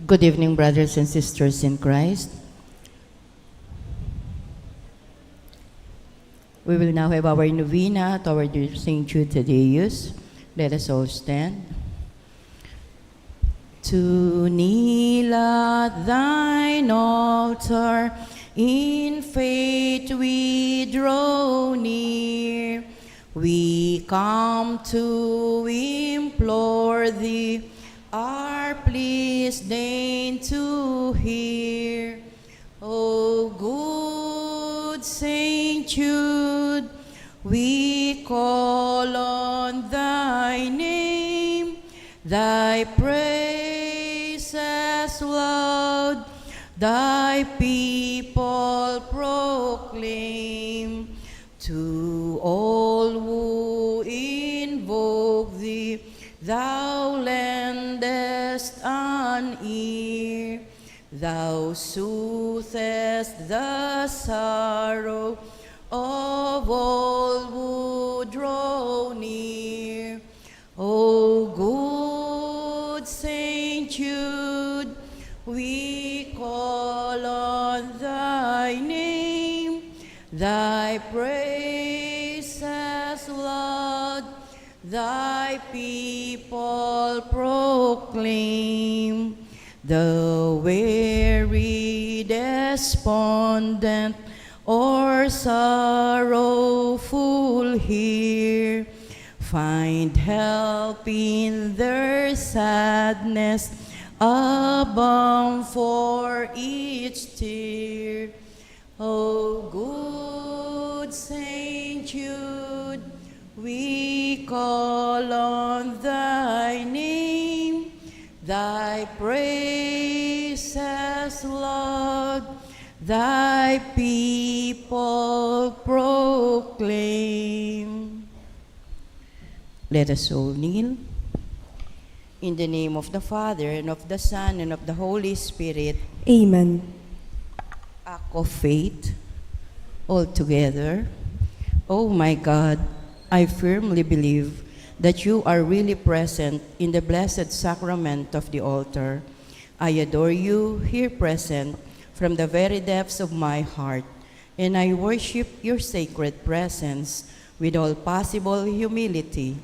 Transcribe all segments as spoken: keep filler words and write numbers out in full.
Good evening, brothers and sisters in Christ. We will now have our novena toward Saint Jude Thaddeus. Let us all stand. To kneel at thine altar, in faith we draw near. We come to implore thee, our pleas deign to hear. O good Saint Jude, we call on thy name, thy praises loud thy people proclaim. To all who invoke thee, thou lendest an ear. Thou soothest the sorrow of all who draw near. O good Saint Jude, we call on thy name, thy praises loud thy people proclaim. The weary, despondent, or sorrowful here find help in their sadness, a balm for each tear. O good Saint Jude, we call on thy name, thy praises loud thy people proclaim. Let us all kneel. In the name of the Father, and of the Son, and of the Holy Spirit. Amen. Act of faith, all together. Oh my God, I firmly believe that you are really present in the blessed sacrament of the altar. I adore you here present from the very depths of my heart, and I worship your sacred presence with all possible humility.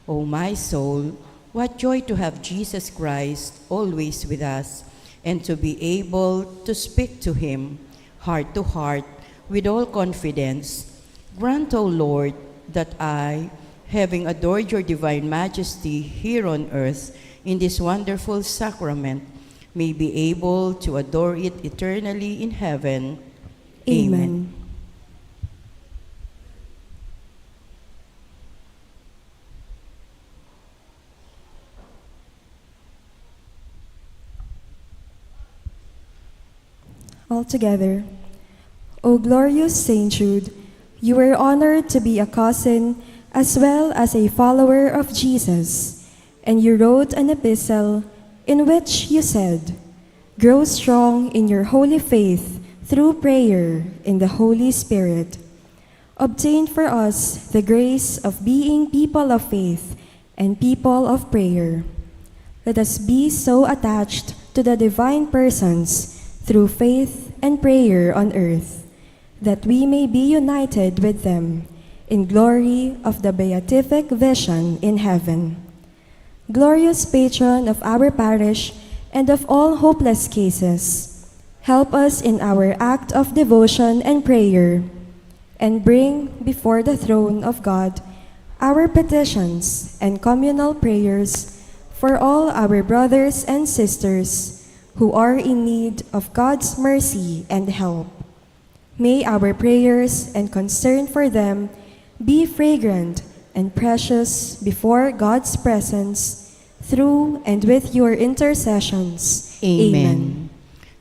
O my soul, what joy to have Jesus Christ always with us, and to be able to speak to him heart to heart with all confidence. Grant, O Lord, that I, having adored your divine majesty here on earth in this wonderful sacrament, may be able to adore it eternally in heaven. Amen. Amen. All together. O glorious Saint Jude, you were honored to be a cousin as well as a follower of Jesus, and you wrote an epistle in which you said, "Grow strong in your holy faith through prayer in the Holy Spirit." Obtain for us the grace of being people of faith and people of prayer. Let us be so attached to the divine persons through faith and prayer on earth that we may be united with them in glory of the beatific vision in heaven. Glorious patron of our parish and of all hopeless cases, help us in our act of devotion and prayer, and bring before the throne of God our petitions and communal prayers for all our brothers and sisters who are in need of God's mercy and help. May our prayers and concern for them be fragrant and precious before God's presence through and with your intercessions. Amen. Amen.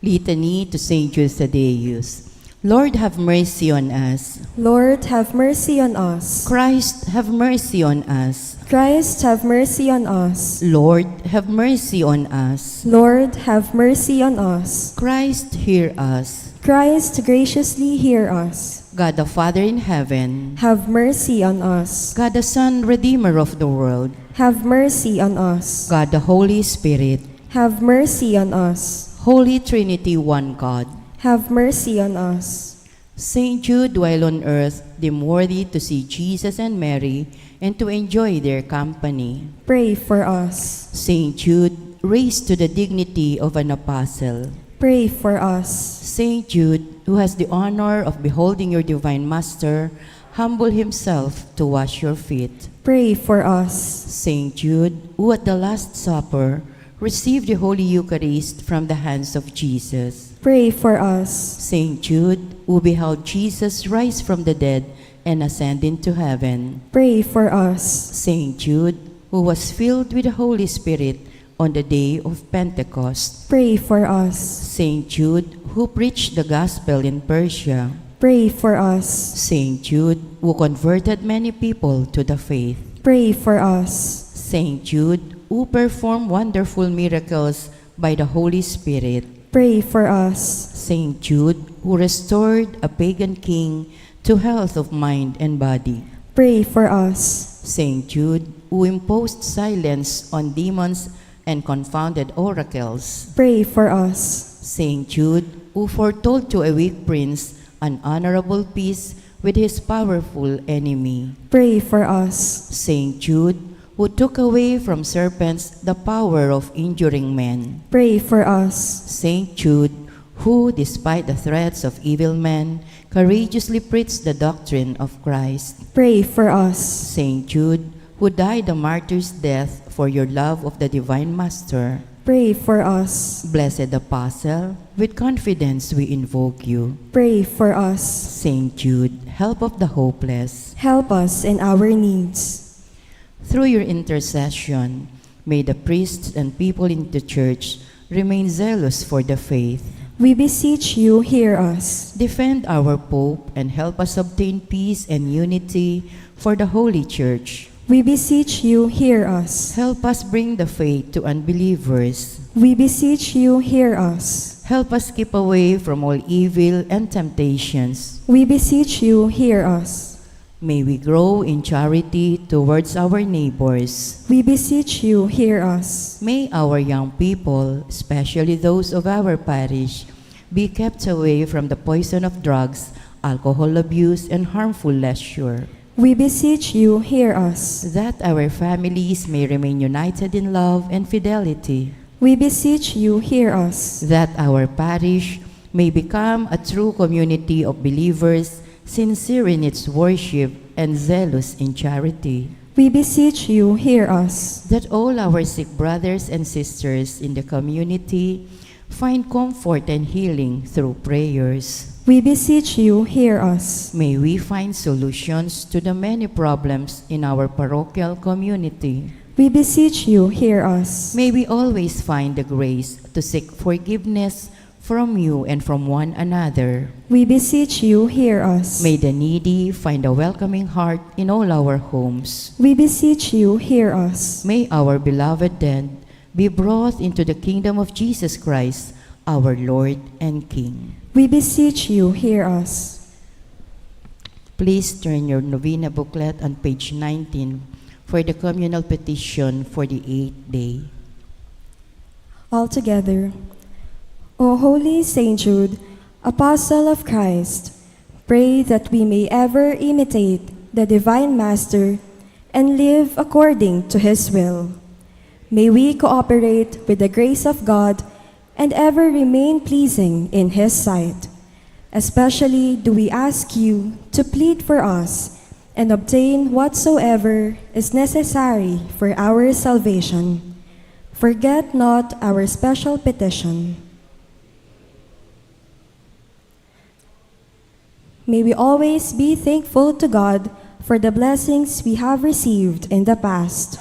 Litany to Saint Jude Thaddeus. Lord, have mercy on us. Lord, have mercy on us. Christ, have mercy on us. Christ, have mercy on us. Lord, have mercy on us. Lord, have mercy on us. Christ, hear us. Christ, graciously hear us. God the Father in heaven, have mercy on us. God the Son, Redeemer of the world, have mercy on us. God the Holy Spirit, Have mercy on us. Holy Trinity, one God. Have mercy on us. Saint Jude, while on earth, deemed worthy to see Jesus and Mary and to enjoy their company. Pray for us. Saint Jude, raised to the dignity of an apostle. Pray for us. Saint Jude, who has the honor of beholding your divine master humble himself to wash your feet. Pray for us. Saint Jude, who at the Last Supper received the Holy Eucharist from the hands of Jesus. Pray for us. Saint Jude, who beheld Jesus rise from the dead and ascend into heaven. Pray for us. Saint Jude, who was filled with the Holy Spirit on the day of Pentecost. Pray for us. Saint Jude, who preached the gospel in Persia. Pray for us. Saint Jude, who converted many people to the faith. Pray for us. Saint Jude, who performed wonderful miracles by the Holy Spirit. Pray for us. Saint Jude, who restored a pagan king to health of mind and body. Pray for us. Saint Jude, who imposed silence on demons and confounded oracles. Pray for us. Saint Jude, who foretold to a weak prince an honorable peace with his powerful enemy. Pray for us. Saint Jude, who took away from serpents the power of injuring men. Pray for us. Saint Jude, who, despite the threats of evil men, courageously preached the doctrine of Christ. Pray for us. Saint Jude, who died a martyr's death for your love of the Divine Master. Pray for us. Blessed Apostle, with confidence we invoke you. Pray for us. Saint Jude, help of the hopeless. Help us in our needs. Through your intercession, may the priests and people in the Church remain zealous for the faith. We beseech you, hear us. Defend our Pope and help us obtain peace and unity for the Holy Church. We beseech you, hear us. Help us bring the faith to unbelievers. We beseech you, hear us. Help us keep away from all evil and temptations. We beseech you, hear us. May we grow in charity towards our neighbors. We beseech you, hear us. May our young people, especially those of our parish, be kept away from the poison of drugs, alcohol abuse, and harmful leisure. We beseech you, hear us. That our families may remain united in love and fidelity. We beseech you, hear us. That our parish may become a true community of believers, sincere in its worship and zealous in charity. We beseech you, hear us. That all our sick brothers and sisters in the community find comfort and healing through prayers. We beseech you, hear us. May we find solutions to the many problems in our parochial community. We beseech you, hear us. May we always find the grace to seek forgiveness from you and from one another. We beseech you, hear us. May the needy find a welcoming heart in all our homes. We beseech you, hear us. May our beloved dead be brought into the kingdom of Jesus Christ, our Lord and King. We beseech you, hear us. Please turn your novena booklet on page nineteen for the communal petition for the eighth day. All together. O holy Saint Jude, apostle of Christ, pray that we may ever imitate the Divine Master and live according to his will. May we cooperate with the grace of God and ever remain pleasing in his sight. Especially do we ask you to plead for us and obtain whatsoever is necessary for our salvation. Forget not our special petition. May we always be thankful to God for the blessings we have received in the past.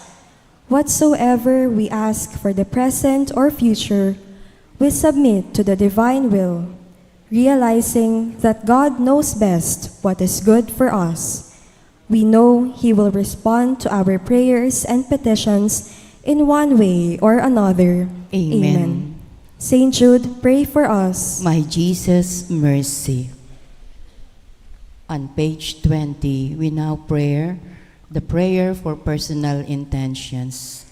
Whatsoever we ask for the present or future, we submit to the divine will, realizing that God knows best what is good for us. We know he will respond to our prayers and petitions in one way or another. Amen. Amen. Saint Jude, pray for us. My Jesus, mercy. On page twenty, we now pray the prayer for personal intentions.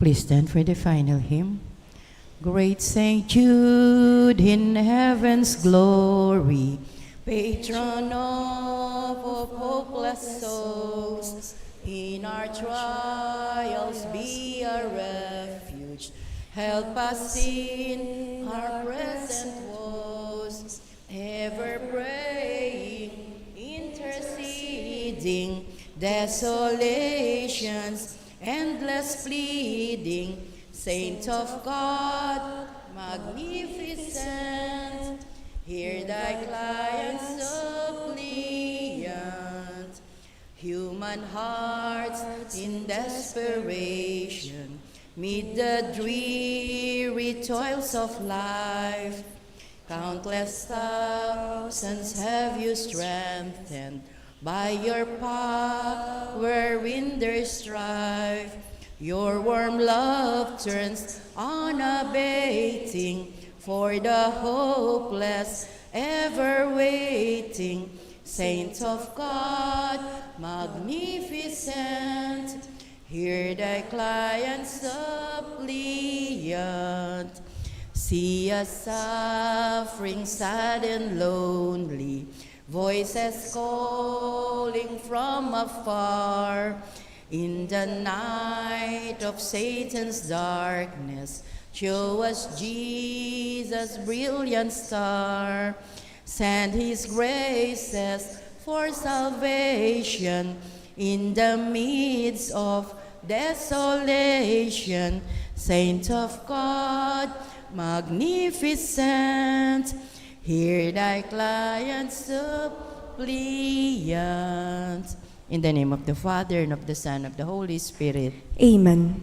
Please stand for the final hymn. Great Saint Jude in heaven's glory, patron of, of hopeless souls, in our trials be our refuge. Help us in our present woes, ever praying, interceding, desolations, endless pleading, Saint of God, magnificent, hear thy client suppliant. Human hearts in desperation, mid the dreary toils of life, countless thousands have you strengthened by your power in their strife. Your warm love turns unabating for the hopeless, ever waiting. Saint of God, magnificent, hear thy client suppliant. See us suffering, sad and lonely, voices calling from afar. In the night of Satan's darkness, show us Jesus' brilliant star. Send his graces for salvation in the midst of desolation. Saint of God, magnificent, hear thy client suppliant. In the name of the Father, and of the Son, and of the Holy Spirit. Amen.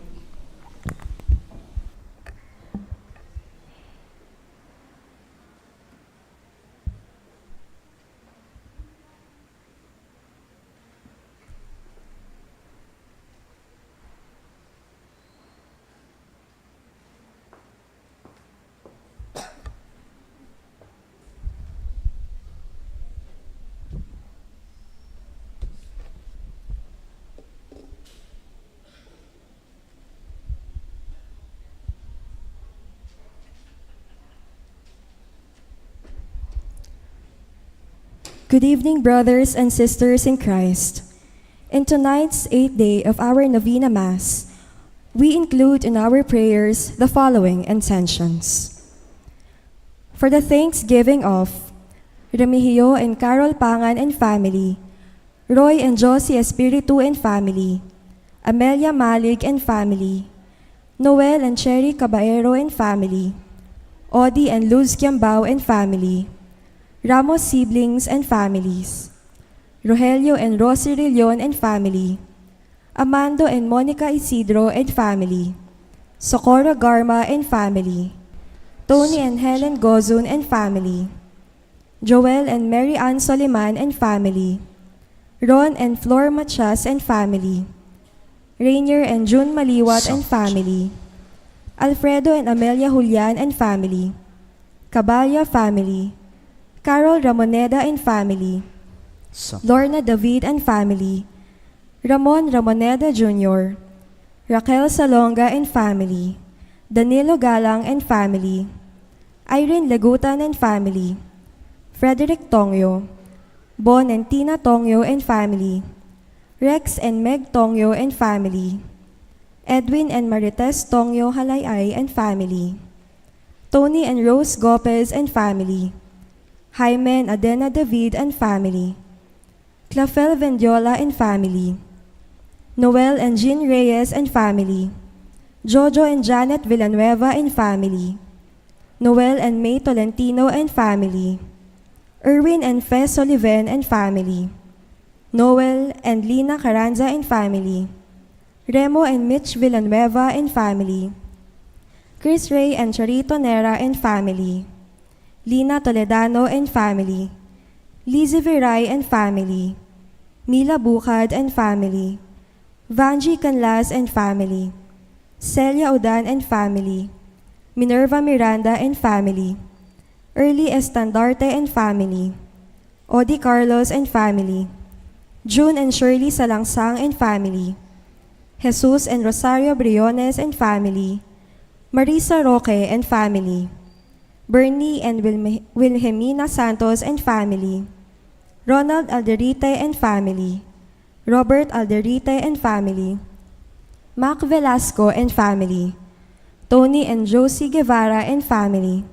Good evening, brothers and sisters in Christ. In tonight's eighth day of our Novena Mass, we include in our prayers the following intentions. For the thanksgiving of Remigio and Carol Pangan and family, Roy and Josie Espiritu and family, Amelia Malig and family, Noel and Cherry Caballero and family, Odi and Luz Kiambao and family, Ramos siblings and families, Rogelio and Rosie Rillion and family, Amando and Monica Isidro and family, Socorro Garma and family, Tony and Helen Gozun and family, Joel and Mary Ann Soliman and family, Ron and Flor Matias and family, Rainier and June Maliwat and family, Alfredo and Amelia Julian and family, Caballa family, Carol Ramoneda and family, Lorna David and family, Ramon Ramoneda Junior, Raquel Salonga and family, Danilo Galang and family, Irene Legutan and family, Frederick Tongyo, Bon and Tina Tongyo and family, Rex and Meg Tongyo and family, Edwin and Marites Tongyo Halayay and family, Tony and Rose Gopez and family, Jaime and Adena David and family, Clafel Vendiola and family, Noel and Jean Reyes and family, Jojo and Janet Villanueva and family, Noel and May Tolentino and family, Erwin and Fe Soliven and family, Noel and Lina Carranza and family, Remo and Mitch Villanueva and family, Chris Ray and Charito Nera and family, Lina Toledano and family, Lizzie Viray and family, Mila Bucad and family, Vangie Canlas and family, Celia Udan and family, Minerva Miranda and family, Early Estandarte and family, Odi Carlos and family, June and Shirley Salangsang and family, Jesus and Rosario Briones and family, Marisa Roque and family, Bernie and Wilme-, Wilhelmina Santos and family, Ronald Alderite and family, Robert Alderite and family, Mac Velasco and family, Tony and Josie Guevara and family,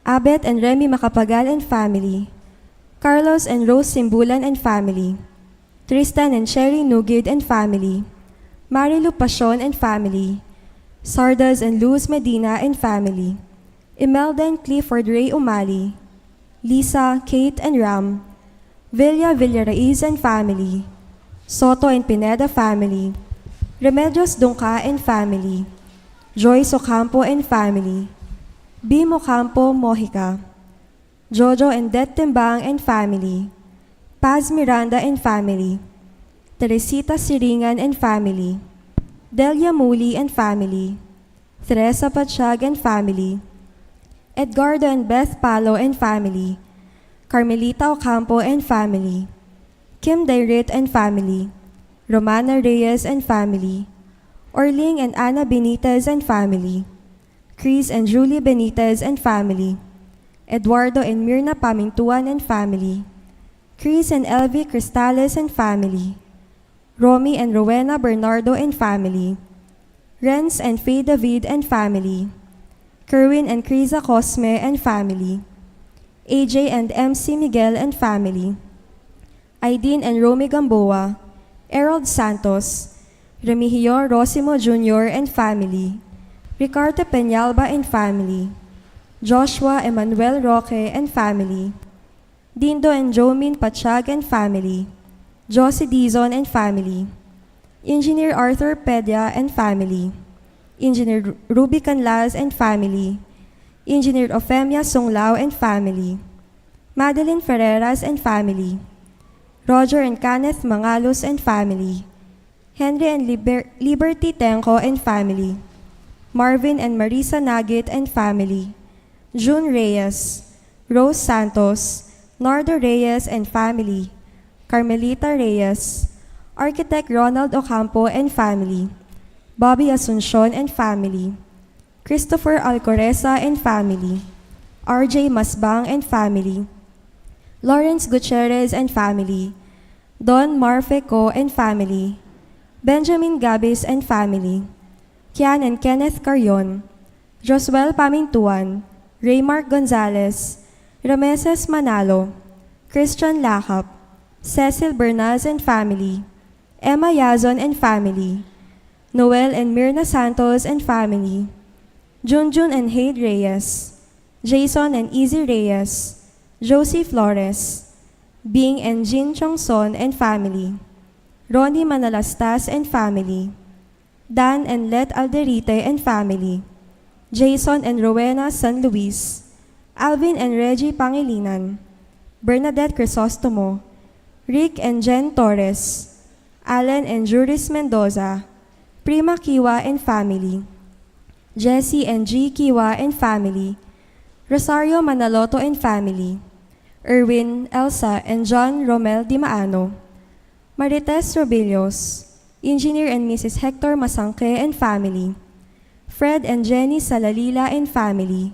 Abet and Remy Macapagal and family, Carlos and Rose Simbulan and family, Tristan and Sherry Nugid and family, Marilu Pasion and family, Sardas and Luz Medina and family, Imelda and Clifford Ray Umali, Lisa, Kate, and Ram, Villa Villaraiz and family, Soto and Pineda family, Remedios Dungca and family, Joyce Ocampo and family, Bim Ocampo Mojica, Jojo and Det Timbang and family, Paz Miranda and family, Teresita Siringan and family, Delia Muli and family, Teresa Pachag and family, Edgardo and Beth Palo and family, Carmelita Ocampo and family, Kim Dairit and family, Romana Reyes and family, Orling and Ana Benitez and family, Chris and Julie Benitez and family, Eduardo and Mirna Pamintuan and family, Chris and Elvie Cristales and family, Romy and Rowena Bernardo and family, Renz and Faye David and family, Kerwin and Criza Cosme and family, A J and M C Miguel and family, Aidin and Romy Gamboa, Errol Santos, Remigio Rosimo Junior and family, Ricarte Peñalba and family, Joshua Emmanuel Roque and family, Dindo and Jomin Pachag and family, Josie Dizon and family, Engineer Arthur Pedia and family, Engineer Ru-, Ruby Canlas and family, Engineer Ofemia Sunglao and family, Madeline Ferreras and family, Roger and Kenneth Mangalos and family, Henry and Liber-, Liberty Tenco and family, Marvin and Marisa Nagit and family, June Reyes, Rose Santos, Nardo Reyes and family, Carmelita Reyes, Architect Ronald Ocampo and family, Bobby Asuncion and family, Christopher Alcoreza and family, R J Masbang and family, Lawrence Gutierrez and family, Don Marfeco and family, Benjamin Gabis and family, Kian and Kenneth Carion, Josuel Pamintuan, Raymark Gonzalez, Rameses Manalo, Christian Lakap, Cecil Bernaz and family, Emma Yazon and family, Noel and Mirna Santos and family, Junjun and Haid Reyes, Jason and Izzy Reyes, Josie Flores, Bing and Jin Chongson and family, Ronnie Manalastas and family, Dan and Let Alderite and family, Jason and Rowena San Luis, Alvin and Reggie Pangilinan, Bernadette Crisostomo, Rick and Jen Torres, Alan and Juris Mendoza, Prima Kiwa and family, Jesse and G Kiwa and family, Rosario Manaloto and family, Erwin, Elsa, and John Romel Dimaano, Marites Robillos, Engineer and Missus Hector Masangke and family, Fred and Jenny Salalila and family,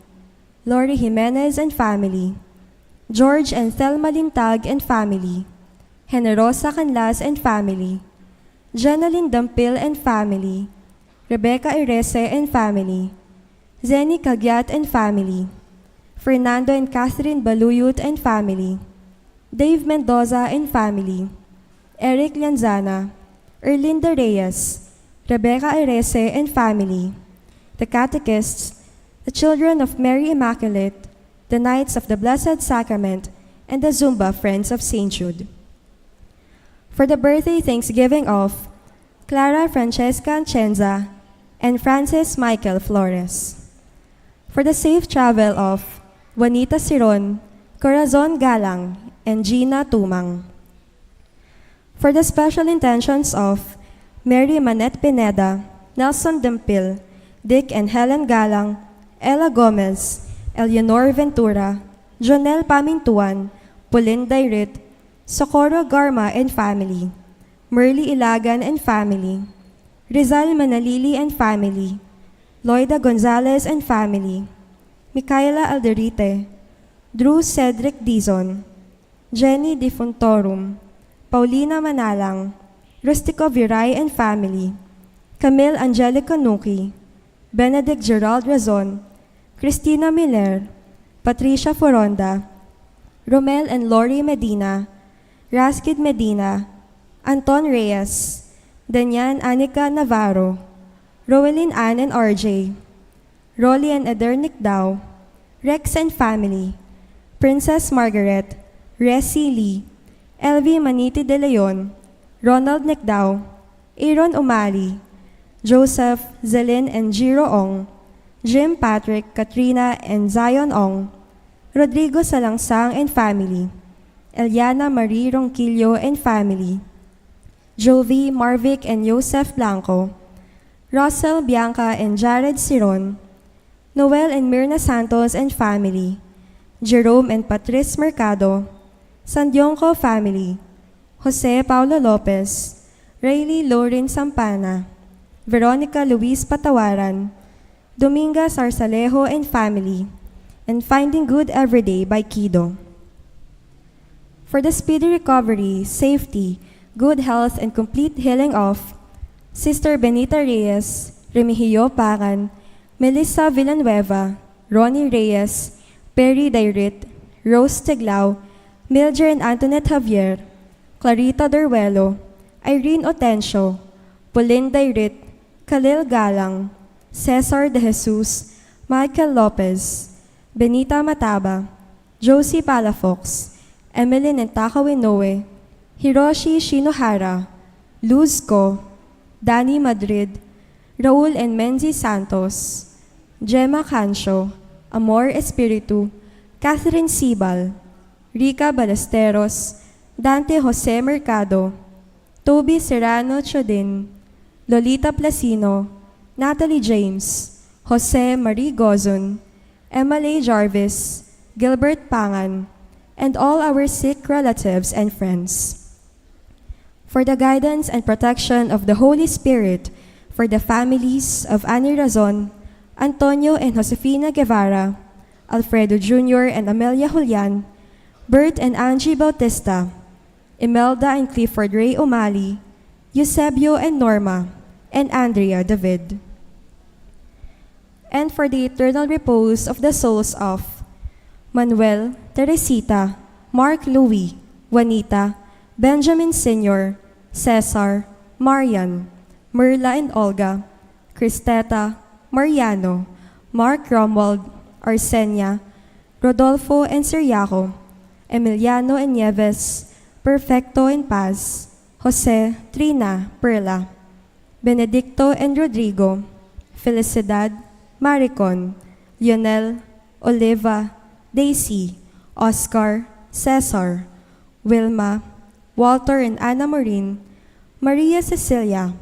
Lori Jimenez and family, George and Thelma Lintag and family, Generosa Canlas and family, Jenalyn Dampil and family, Rebecca Erese and family, Zenny Cagiat and family, Fernando and Catherine Baluyut and family, Dave Mendoza and family, Eric Lianzana, Erlinda Reyes, Rebecca Erese and family, the catechists, the Children of Mary Immaculate, the Knights of the Blessed Sacrament, and the Zumba Friends of Saint Jude. For the birthday thanksgiving of Clara Francesca Atienza and Francis Michael Flores. For the safe travel of Juanita Siron, Corazon Galang, and Gina Tumang. For the special intentions of Mary Manette Pineda, Nelson Dempil, Dick and Helen Galang, Ella Gomez, Eleanor Ventura, Jonel Pamintuan, Pauline Dairit, Socorro Garma and family, Merly Ilagan and family, Rizal Manalili and family, Loida Gonzalez and family, Micaela Alderite, Drew Cedric Dizon, Jenny Defuntorum, Paulina Manalang, Rustico Viray and family, Camille Angelica Nuki, Benedict Gerald Razon, Christina Miller, Patricia Foronda, Romel and Lori Medina, Raskid Medina, Anton Reyes, Danian Anika Navarro, Roelyn Ann and R J, Rolly and Eder Nicdao, Rex and family, Princess Margaret, Resi Lee, Elvie Maniti de Leon, Ronald Nicdao, Aaron Umali, Joseph, Zelin and Jiro Ong, Jim, Patrick, Katrina and Zion Ong, Rodrigo Salangsang and family, Eliana Marie Ronquillo and family, Jovi, Marvic and Joseph Blanco, Russell, Bianca and Jared Siron, Noel and Mirna Santos and family, Jerome and Patrice Mercado, Sandionco family, Jose Paulo Lopez, Rayleigh Lorin Sampana, Veronica Luis Patawaran, Dominga Sarsalejo and family, and Finding Good Every Day by Kido. For the speedy recovery, safety, good health, and complete healing of Sister Benita Reyes, Remigio Pagan, Melissa Villanueva, Ronnie Reyes, Perry Dairit, Rose Teglao, Mildred and Antoinette Javier, Clarita Deruelo, Irene Otencio, Pauline Dairit, Khalil Galang, Cesar De Jesus, Michael Lopez, Benita Mataba, Josie Palafox, Emeline and Takao Inoue, Hiroshi Shinohara, Luz Go, Danny Madrid, Raul and Menzi Santos, Gemma Cancio, Amor Espiritu, Catherine Sibal, Rica Ballesteros, Dante Jose Mercado, Toby Serrano Chodin, Lolita Placino, Natalie James, Jose Marie Gozon, Emma Lay Jarvis, Gilbert Pangan, and all our sick relatives and friends. For the guidance and protection of the Holy Spirit, for the families of Annie Razon, Antonio and Josefina Guevara, Alfredo Junior and Amelia Julian, Bert and Angie Bautista, Imelda and Clifford Ray Umali, Eusebio and Norma, and Andrea David. And for the eternal repose of the souls of Manuel, Teresita, Mark Louis, Juanita, Benjamin Senior, Cesar, Marian, Merla and Olga, Cristeta, Mariano, Mark Romuald, Arsenia, Rodolfo and Siriaco, Emiliano and Nieves, Perfecto and Paz, Jose, Trina, Perla, Benedicto and Rodrigo, Felicidad, Maricon, Lionel, Oliva, Daisy, Oscar, Cesar, Wilma, Walter and Ana Marin, Maria Cecilia,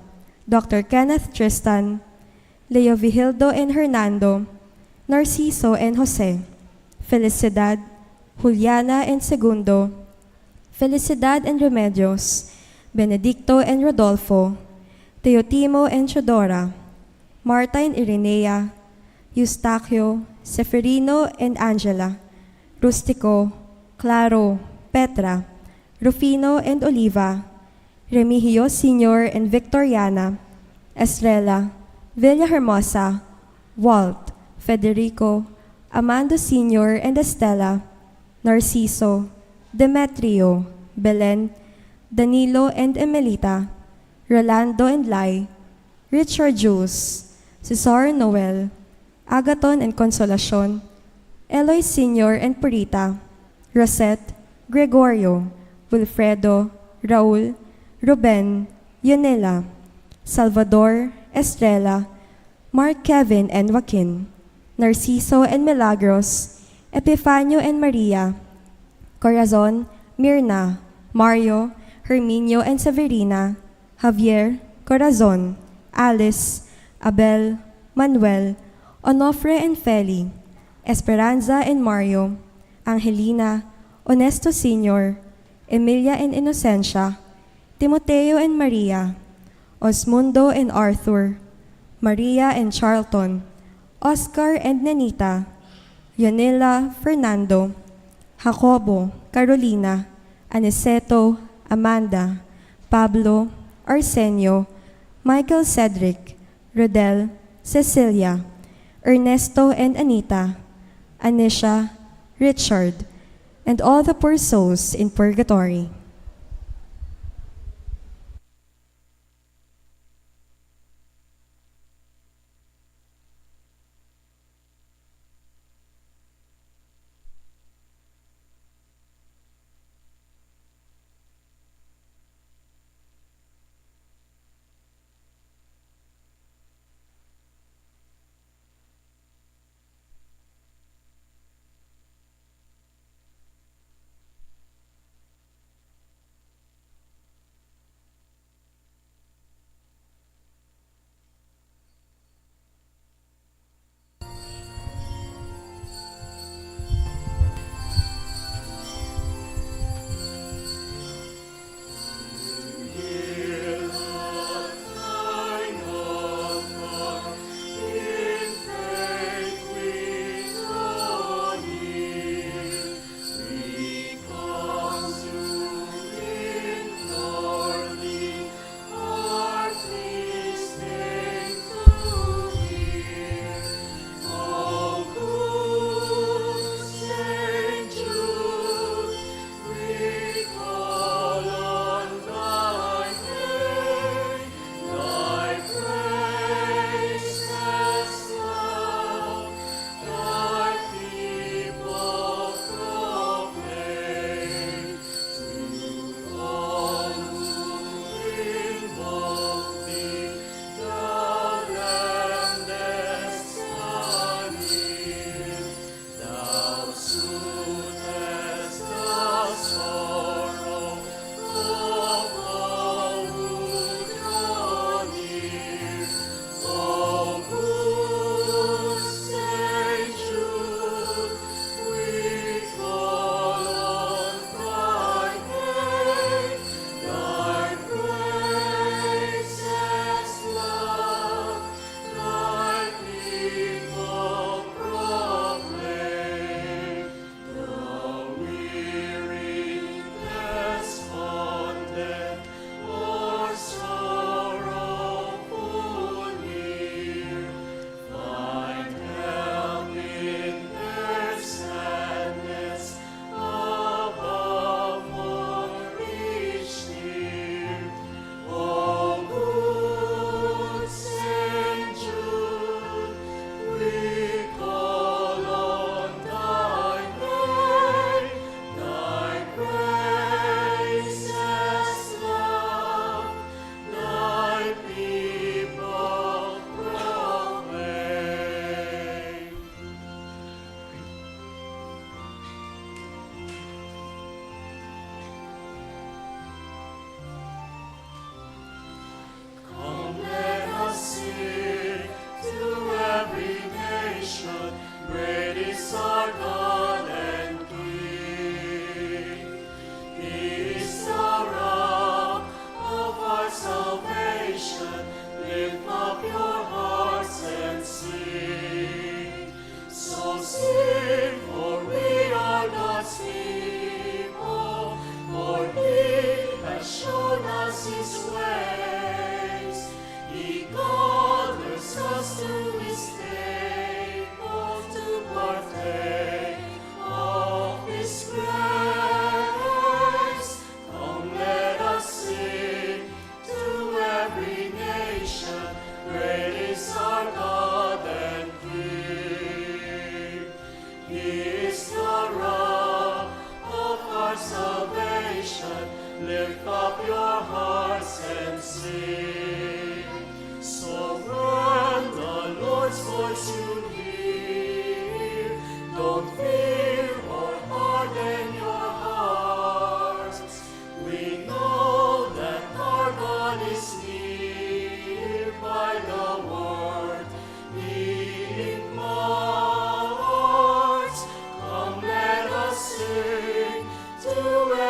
Doctor Kenneth Tristan, Leo Vigildo and Hernando, Narciso and Jose, Felicidad, Juliana and Segundo, Felicidad and Remedios, Benedicto and Rodolfo, Teotimo and Teodora, Marta and Irenea, Eustaquio, Seferino and Angela, Rustico, Claro, Petra, Rufino and Oliva, Remigio Senior and Victoriana, Estrella, Villahermosa, Walt, Federico, Amando Senior and Estela, Narciso, Demetrio, Belen, Danilo and Emelita, Rolando and Lai, Richard Jules, Cesar Noel, Agaton and Consolacion, Eloy Senior and Purita, Rosette, Gregorio, Wilfredo, Raul, Ruben, Yonela, Salvador, Estrella, Mark, Kevin and Joaquin, Narciso and Milagros, Epifanio and Maria, Corazon, Mirna, Mario, Herminio and Severina, Javier, Corazon, Alice, Abel, Manuel, Onofre and Feli, Esperanza and Mario, Angelina, Onesto Senior, Emilia and Inocencia, Timoteo and Maria, Osmundo and Arthur, Maria and Charlton, Oscar and Nenita, Yonela, Fernando, Jacobo, Carolina, Aniceto, Amanda, Pablo, Arsenio, Michael, Cedric, Rodel, Cecilia, Ernesto and Anita, Anisha, Richard, and all the poor souls in purgatory. Come, let us sing to every nation, great is our God and King. He is the rock of our salvation. Lift up your hearts and sing. So sing, for we are God's people, for he has shown us his ways. He gathers us to his table to partake of his grace. Come, let us sing to every nation, great is our God and King. He is the rock of our salvation. Lift up your hearts and sing. So when the Lord's voice you hear, don't fear or harden your hearts. We know that our God is near by the word he imparts. Come, let us sing to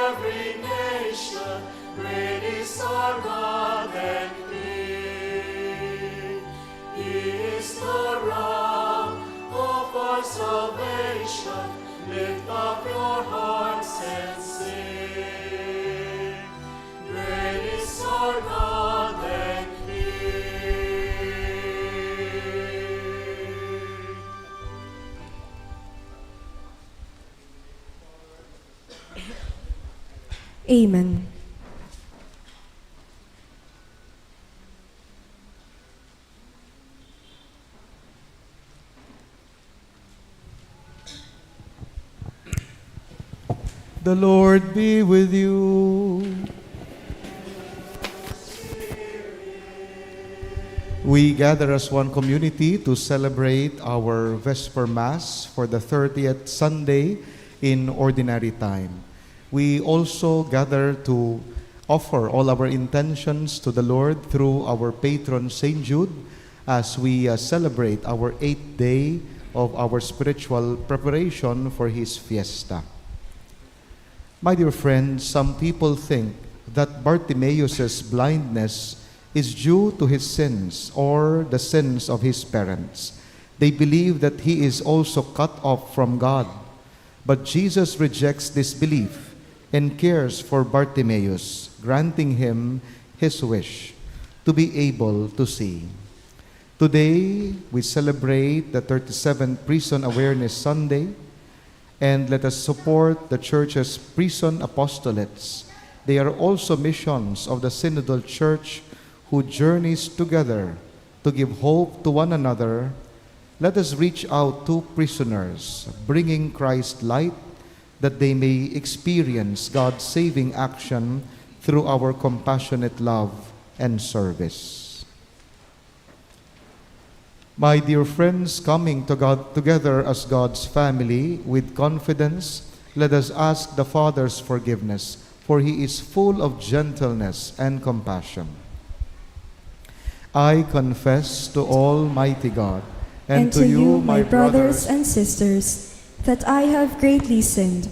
every nation. Great is our God and Lift up your hearts and sing. Great is our God and King. Amen. The Lord be with you. We gather as one community to celebrate our Vesper Mass for the thirtieth Sunday in Ordinary Time. We also gather to offer all our intentions to the Lord through our patron, Saint Jude, as we, uh, celebrate our eighth day of our spiritual preparation for his fiesta. My dear friends, some people think that Bartimaeus' blindness is due to his sins or the sins of his parents. They believe that he is also cut off from God. But Jesus rejects this belief and cares for Bartimaeus, granting him his wish to be able to see. Today, we celebrate the thirty-seventh Prison Awareness Sunday, and let us support the Church's prison apostolates. They are also missions of the Synodal Church who journeys together to give hope to one another. Let us reach out to prisoners, bringing Christ's light, that they may experience God's saving action through our compassionate love and service. My dear friends, coming to God together as God's family with confidence, let us ask the Father's forgiveness, for he is full of gentleness and compassion. I confess to Almighty God and to you, my brothers and sisters, that I have greatly sinned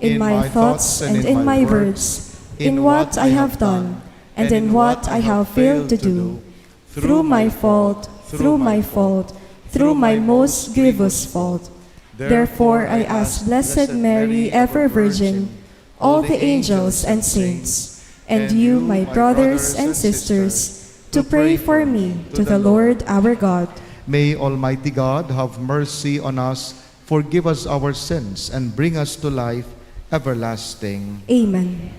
in my thoughts and in my words, in what I have done and in what I have failed to do, through my fault, through my fault, through my most grievous fault. Therefore, I ask Blessed Mary, ever Virgin, all the angels and saints, and you, my brothers and sisters, to pray for me to the Lord our God. May Almighty God have mercy on us, forgive us our sins, and bring us to life everlasting. Amen.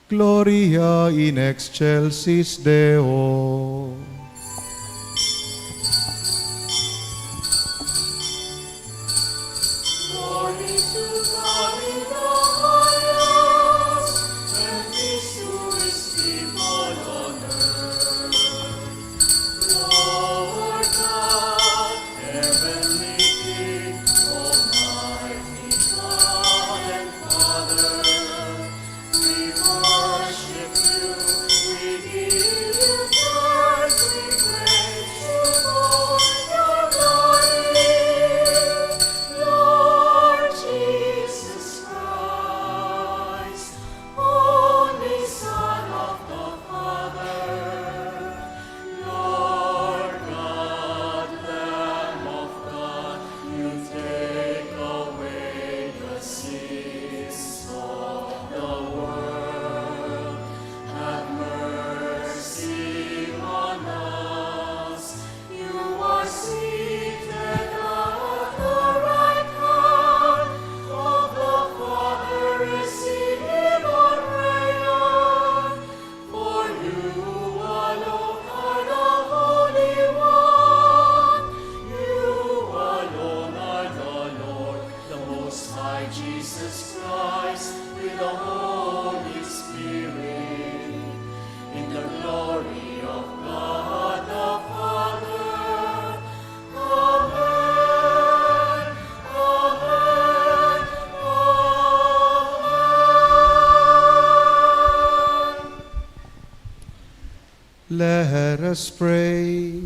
Gloria in excelsis Deo. us pray.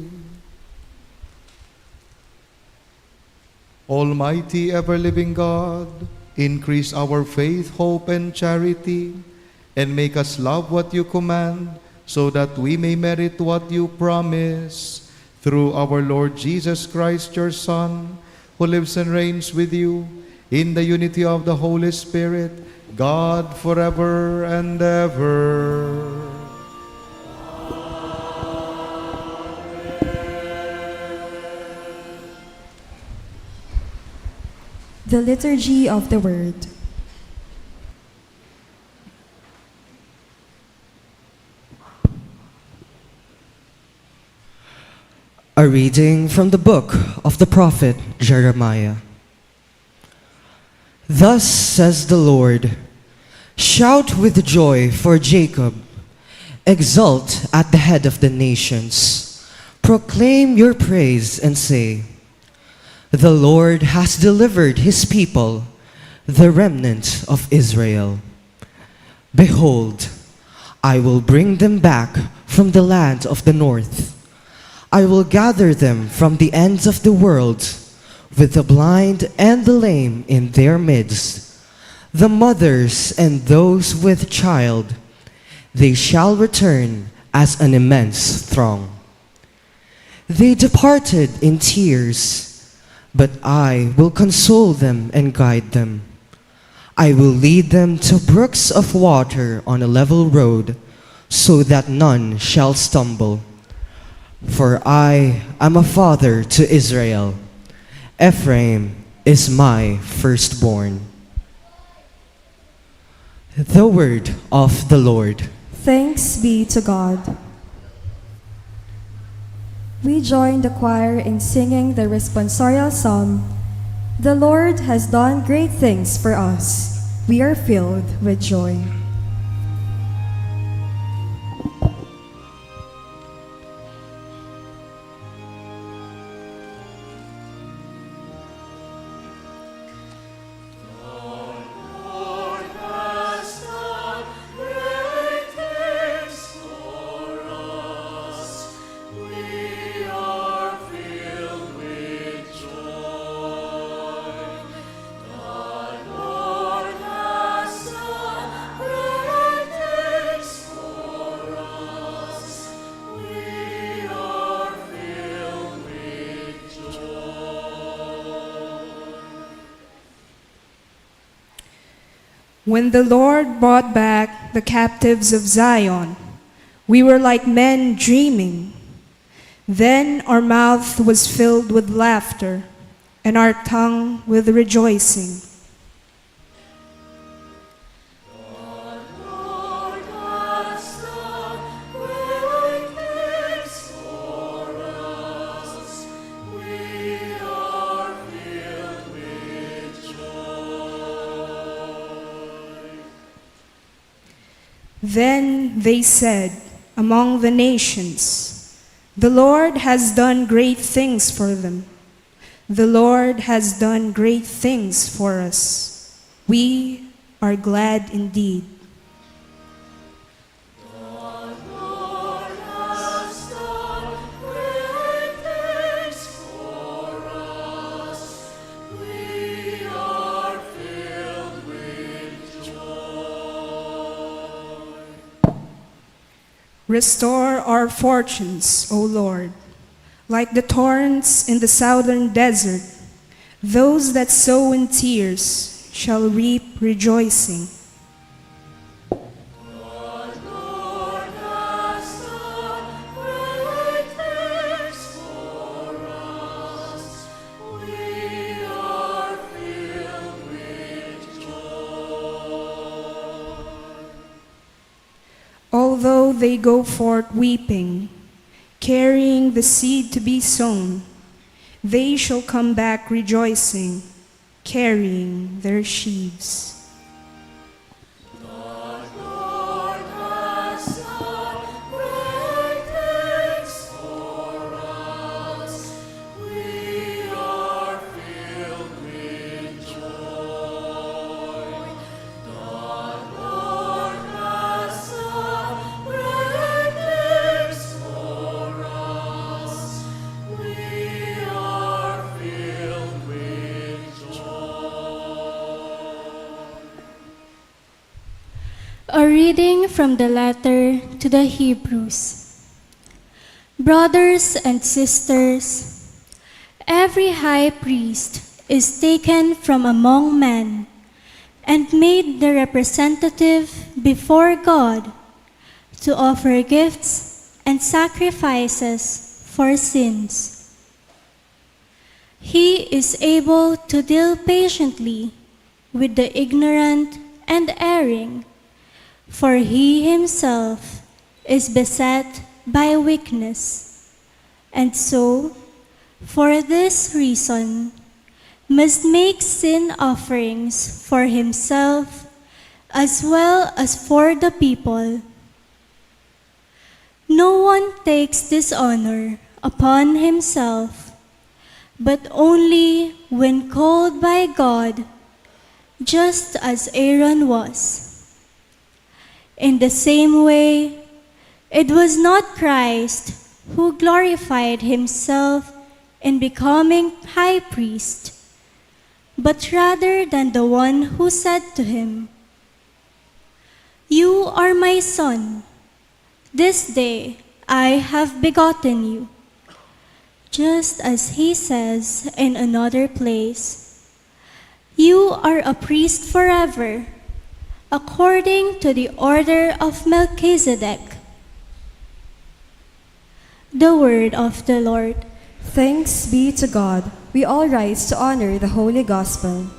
Almighty, ever-living God, increase our faith, hope, and charity, and make us love what you command, so that we may merit what you promise. Through our Lord Jesus Christ, your Son, who lives and reigns with you in the unity of the Holy Spirit, God, forever and ever. The Liturgy of the Word. A reading from the book of the prophet Jeremiah. Thus says the Lord: "Shout with joy for Jacob, exult at the head of the nations, proclaim your praise and say, 'The Lord has delivered his people, the remnant of Israel.' Behold, I will bring them back from the land of the north. I will gather them from the ends of the world, with the blind and the lame in their midst, the mothers and those with child. They shall return as an immense throng. They departed in tears, but I will console them and guide them. I will lead them to brooks of water on a level road, so that none shall stumble. For I am a father to Israel. Ephraim is my firstborn." The word of the Lord. Thanks be to God. We join the choir in singing the responsorial psalm, "The Lord has done great things for us. We are filled with joy." When the Lord brought back the captives of Zion, we were like men dreaming. Then our mouth was filled with laughter, and our tongue with rejoicing. Then they said among the nations, "The Lord has done great things for them. The Lord has done great things for us. We are glad indeed." Restore our fortunes, O Lord, like the torrents in the southern desert. Those that sow in tears shall reap rejoicing. Although they go forth weeping, carrying the seed to be sown, they shall come back rejoicing, carrying their sheaves. A reading from the letter to the Hebrews. Brothers and sisters, every high priest is taken from among men and made the representative before God to offer gifts and sacrifices for sins. He is able to deal patiently with the ignorant and erring, for he himself is beset by weakness. And so, for this reason, must make sin offerings for himself as well as for the people. No one takes dishonor upon himself, but only when called by God, just as Aaron was. In the same way, it was not Christ who glorified himself in becoming high priest, but rather than the one who said to him, "You are my son, this day I have begotten you." Just as he says in another place, "You are a priest forever, according to the order of Melchizedek." The word of the Lord. Thanks be to God. We all rise to honor the Holy Gospel.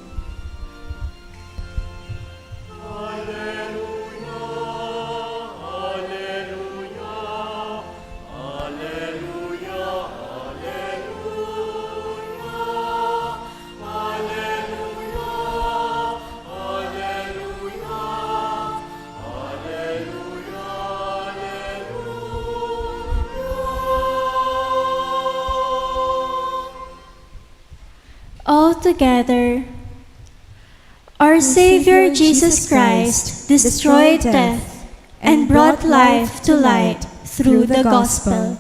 All together, our Savior Jesus Christ destroyed death and brought life to light through the gospel.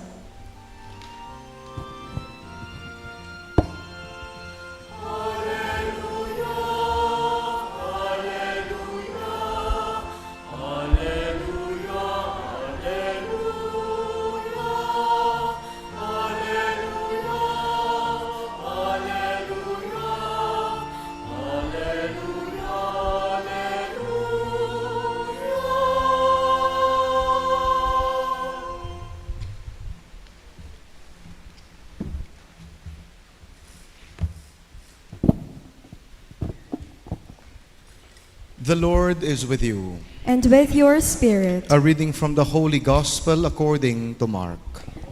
The Lord is with you. And with your spirit. A reading from the Holy Gospel according to Mark.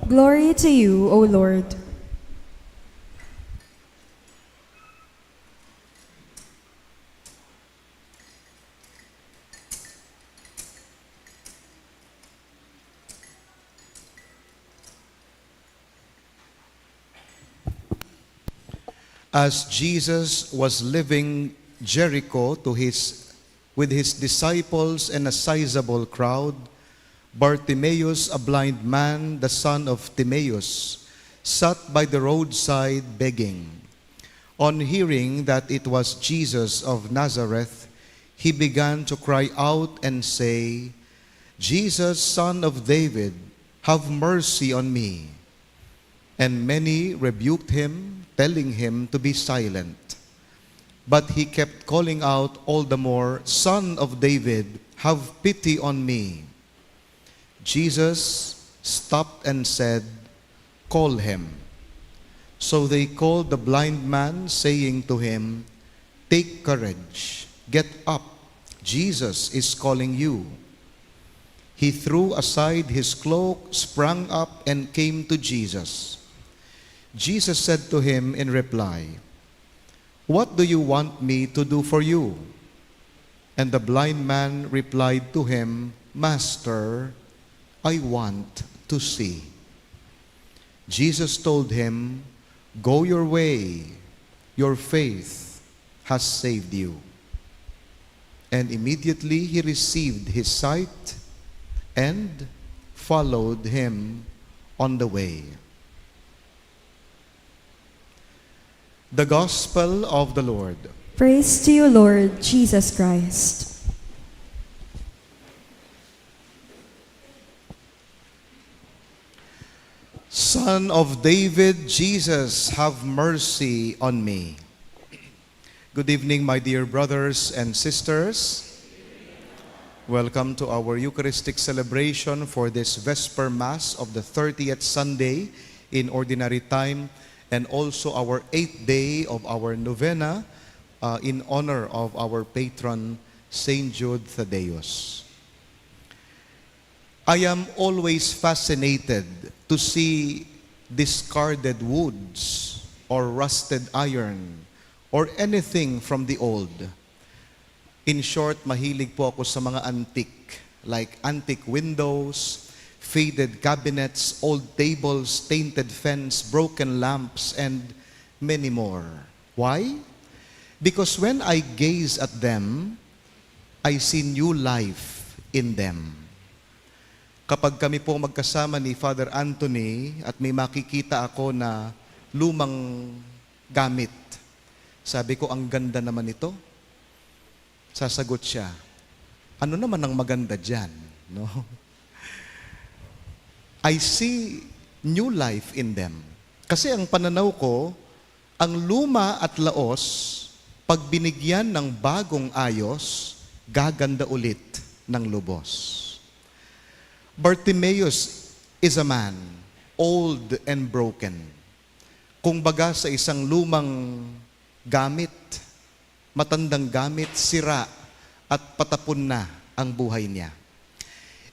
Glory to you, O Lord. As Jesus was leaving Jericho to his, with his disciples and a sizable crowd, Bartimaeus, a blind man, the son of Timaeus, sat by the roadside begging. On hearing that it was Jesus of Nazareth, he began to cry out and say, "Jesus, Son of David, have mercy on me." And many rebuked him, telling him to be silent. But he kept calling out all the more, "Son of David, have pity on me." Jesus stopped and said, "Call him." So they called the blind man, saying to him, "Take courage, get up, Jesus is calling you." He threw aside his cloak, sprang up, and came to Jesus. Jesus said to him in reply, "What do you want me to do for you?" And the blind man replied to him, "Master, I want to see." Jesus told him, "Go your way, your faith has saved you." And immediately he received his sight and followed him on the way. The Gospel of the Lord. Praise to you, Lord Jesus Christ. Son of David, Jesus, have mercy on me. Good evening, my dear brothers and sisters. Welcome to our Eucharistic celebration for this Vesper Mass of the thirtieth Sunday in Ordinary Time, and also our eighth day of our novena, uh, in honor of our patron, Saint Jude Thaddeus. I am always fascinated to see discarded woods or rusted iron or anything from the old. In short, mahilig po ako sa mga antique, like antique windows, faded cabinets, old tables, tainted fence, broken lamps, and many more. Why? Because when I gaze at them, I see new life in them. Kapag kami po magkasama ni Father Anthony at may makikita ako na lumang gamit, sabi ko, "Ang ganda naman ito." Sasagot siya, "Ano naman ang maganda diyan?" No? I see new life in them. Kasi ang pananaw ko, ang luma at laos, pag binigyan ng bagong ayos, gaganda ulit ng lubos. Bartimaeus is a man, old and broken. Kung baga sa isang lumang gamit, matandang gamit, sira at patapon na ang buhay niya.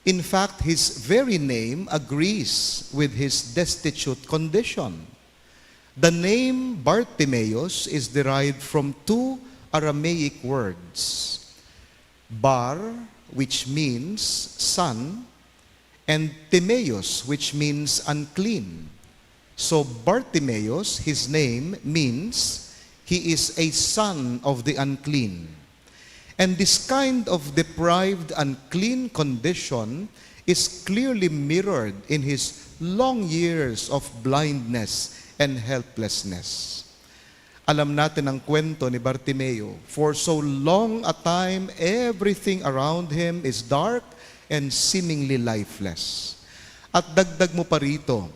In fact, his very name agrees with his destitute condition. The name Bartimaeus is derived from two Aramaic words, Bar, which means son, and Timaeus, which means unclean. So Bartimaeus, his name, means he is a son of the unclean. And this kind of deprived, unclean condition is clearly mirrored in his long years of blindness and helplessness. Alam natin ang kwento ni Bartimeo. For so long a time, everything around him is dark and seemingly lifeless. At dagdag mo pa rito,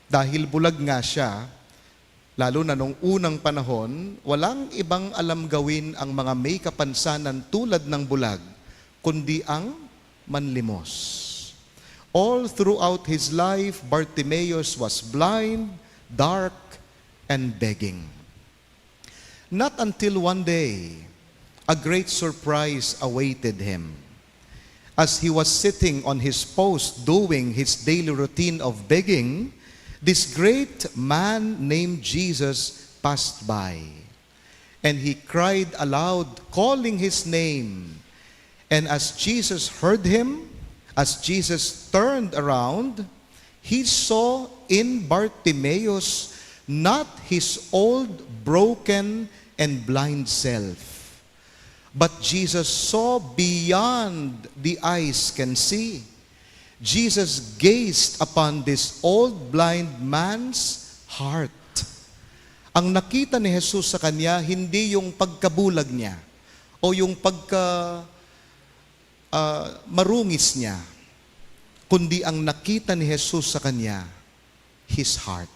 dahil bulag nga siya, lalo na nung unang panahon, walang ibang alam gawin ang mga may kapansanan tulad ng bulag, kundi ang manlimos. All throughout his life, Bartimaeus was blind, dark, and begging. Not until one day, a great surprise awaited him. As he was sitting on his post doing his daily routine of begging, this great man named Jesus passed by. And he cried aloud, calling his name. And as Jesus heard him, as Jesus turned around, he saw in Bartimaeus not his old, broken, and blind self, but Jesus saw beyond the eyes can see. Jesus gazed upon this old blind man's heart. Ang nakita ni Jesus sa kanya, hindi yung pagkabulag niya o yung pagka, ah, marungis niya, kundi ang nakita ni Jesus sa kanya, his heart.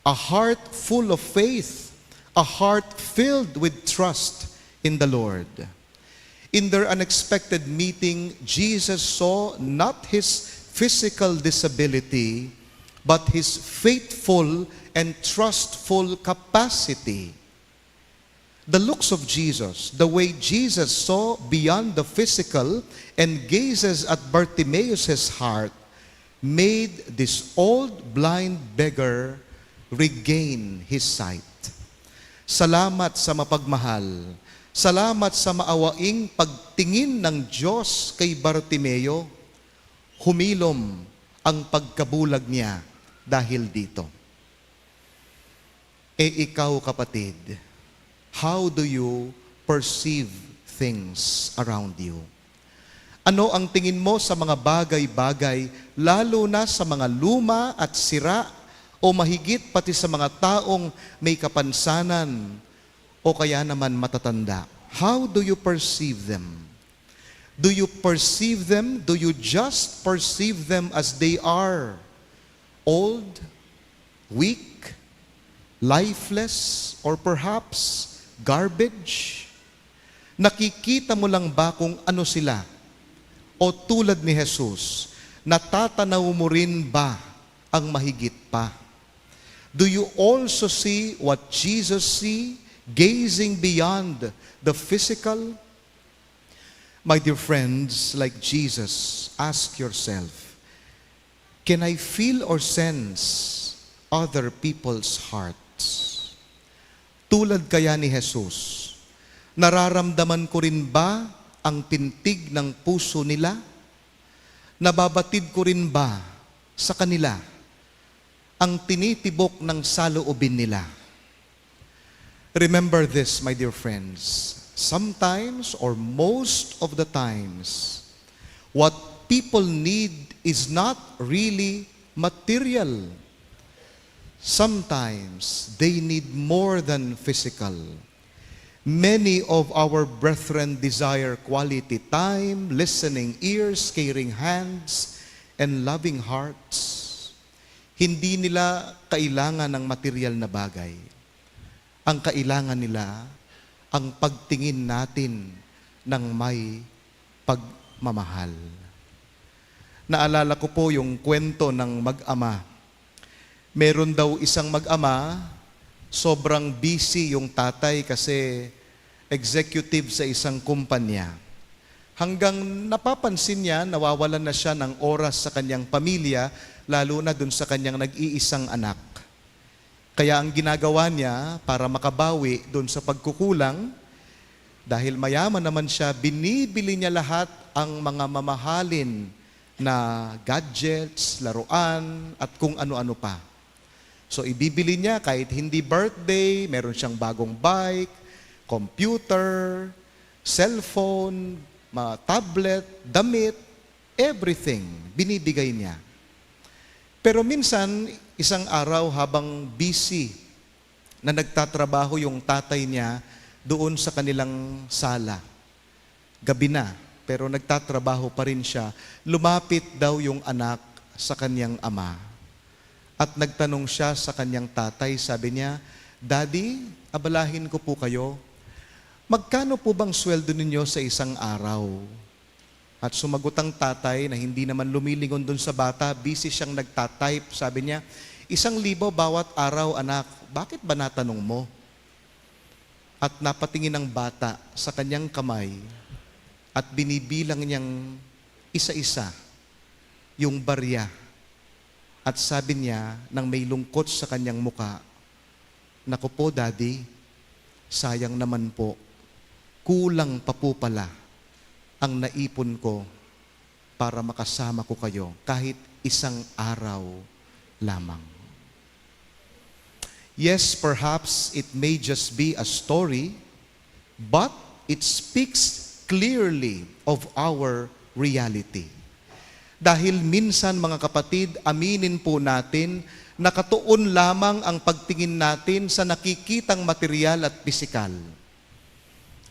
A heart full of faith, a heart filled with trust in the Lord. In their unexpected meeting, Jesus saw not his physical disability, but his faithful and trustful capacity. The looks of Jesus, the way Jesus saw beyond the physical and gazes at Bartimaeus' heart, made this old blind beggar regain his sight. Salamat sa mapagmahal. Salamat sa maawaing pagtingin ng Diyos kay Bartimeo. Humilom ang pagkabulag niya dahil dito. E ikaw, kapatid, how do you perceive things around you? Ano ang tingin mo sa mga bagay-bagay, lalo na sa mga luma at sira, o mahigit pati sa mga taong may kapansanan o kaya naman matatanda? How do you perceive them? Do you perceive them? Do you just perceive them as they are? Old, weak, lifeless, or perhaps garbage? Nakikita mo lang ba kung ano sila? O tulad ni Jesus, natatanaw mo rin ba ang mahigit pa? Do you also see what Jesus see, gazing beyond the physical? My dear friends, like Jesus, ask yourself, "Can I feel or sense other people's hearts?" Tulad kaya ni Jesus, nararamdaman ko rin ba ang pintig ng puso nila? Nababatid ko rin ba sa kanila ang tinitibok ng saloobin nila? Remember this, my dear friends. Sometimes, or most of the times, what people need is not really material. Sometimes, they need more than physical. Many of our brethren desire quality time, listening ears, caring hands, and loving hearts. Hindi nila kailangan ng material na bagay. Ang kailangan nila, ang pagtingin natin ng may pagmamahal. Naalala ko po yung kwento ng mag-ama. Meron daw isang mag-ama, sobrang busy yung tatay kasi executive sa isang kumpanya. Hanggang napapansin niya, nawawalan na siya ng oras sa kanyang pamilya, lalo na dun sa kanyang nag-iisang anak. Kaya ang ginagawa niya para makabawi dun sa pagkukulang, dahil mayaman naman siya, binibili niya lahat ang mga mamahalin na gadgets, laruan, at kung ano-ano pa. So, ibibili niya kahit hindi birthday, meron siyang bagong bike, computer, cellphone, ma-, tablet, damit, everything, binibigay niya. Pero minsan, isang araw habang busy na nagtatrabaho yung tatay niya doon sa kanilang sala, gabi na, pero nagtatrabaho pa rin siya, lumapit daw yung anak sa kanyang ama. At nagtanong siya sa kanyang tatay, sabi niya, "Daddy, abalahin ko po kayo. Magkano po bang sweldo ninyo sa isang araw?" At sumagot ang tatay na hindi naman lumilingon dun sa bata, busy siyang nagta-type. Sabi niya, "Isang libo bawat araw, anak. Bakit ba natanong mo?" At napatingin ang bata sa kanyang kamay at binibilang niyang isa-isa yung barya. At sabi niya nang may lungkot sa kanyang muka, "Naku po, Daddy, sayang naman po. Kulang pa po pala ang naipon ko para makasama ko kayo kahit isang araw lamang." Yes, perhaps it may just be a story, but it speaks clearly of our reality. Dahil minsan, mga kapatid, aminin po natin, nakatuon lamang ang pagtingin natin sa nakikitang material at pisikal.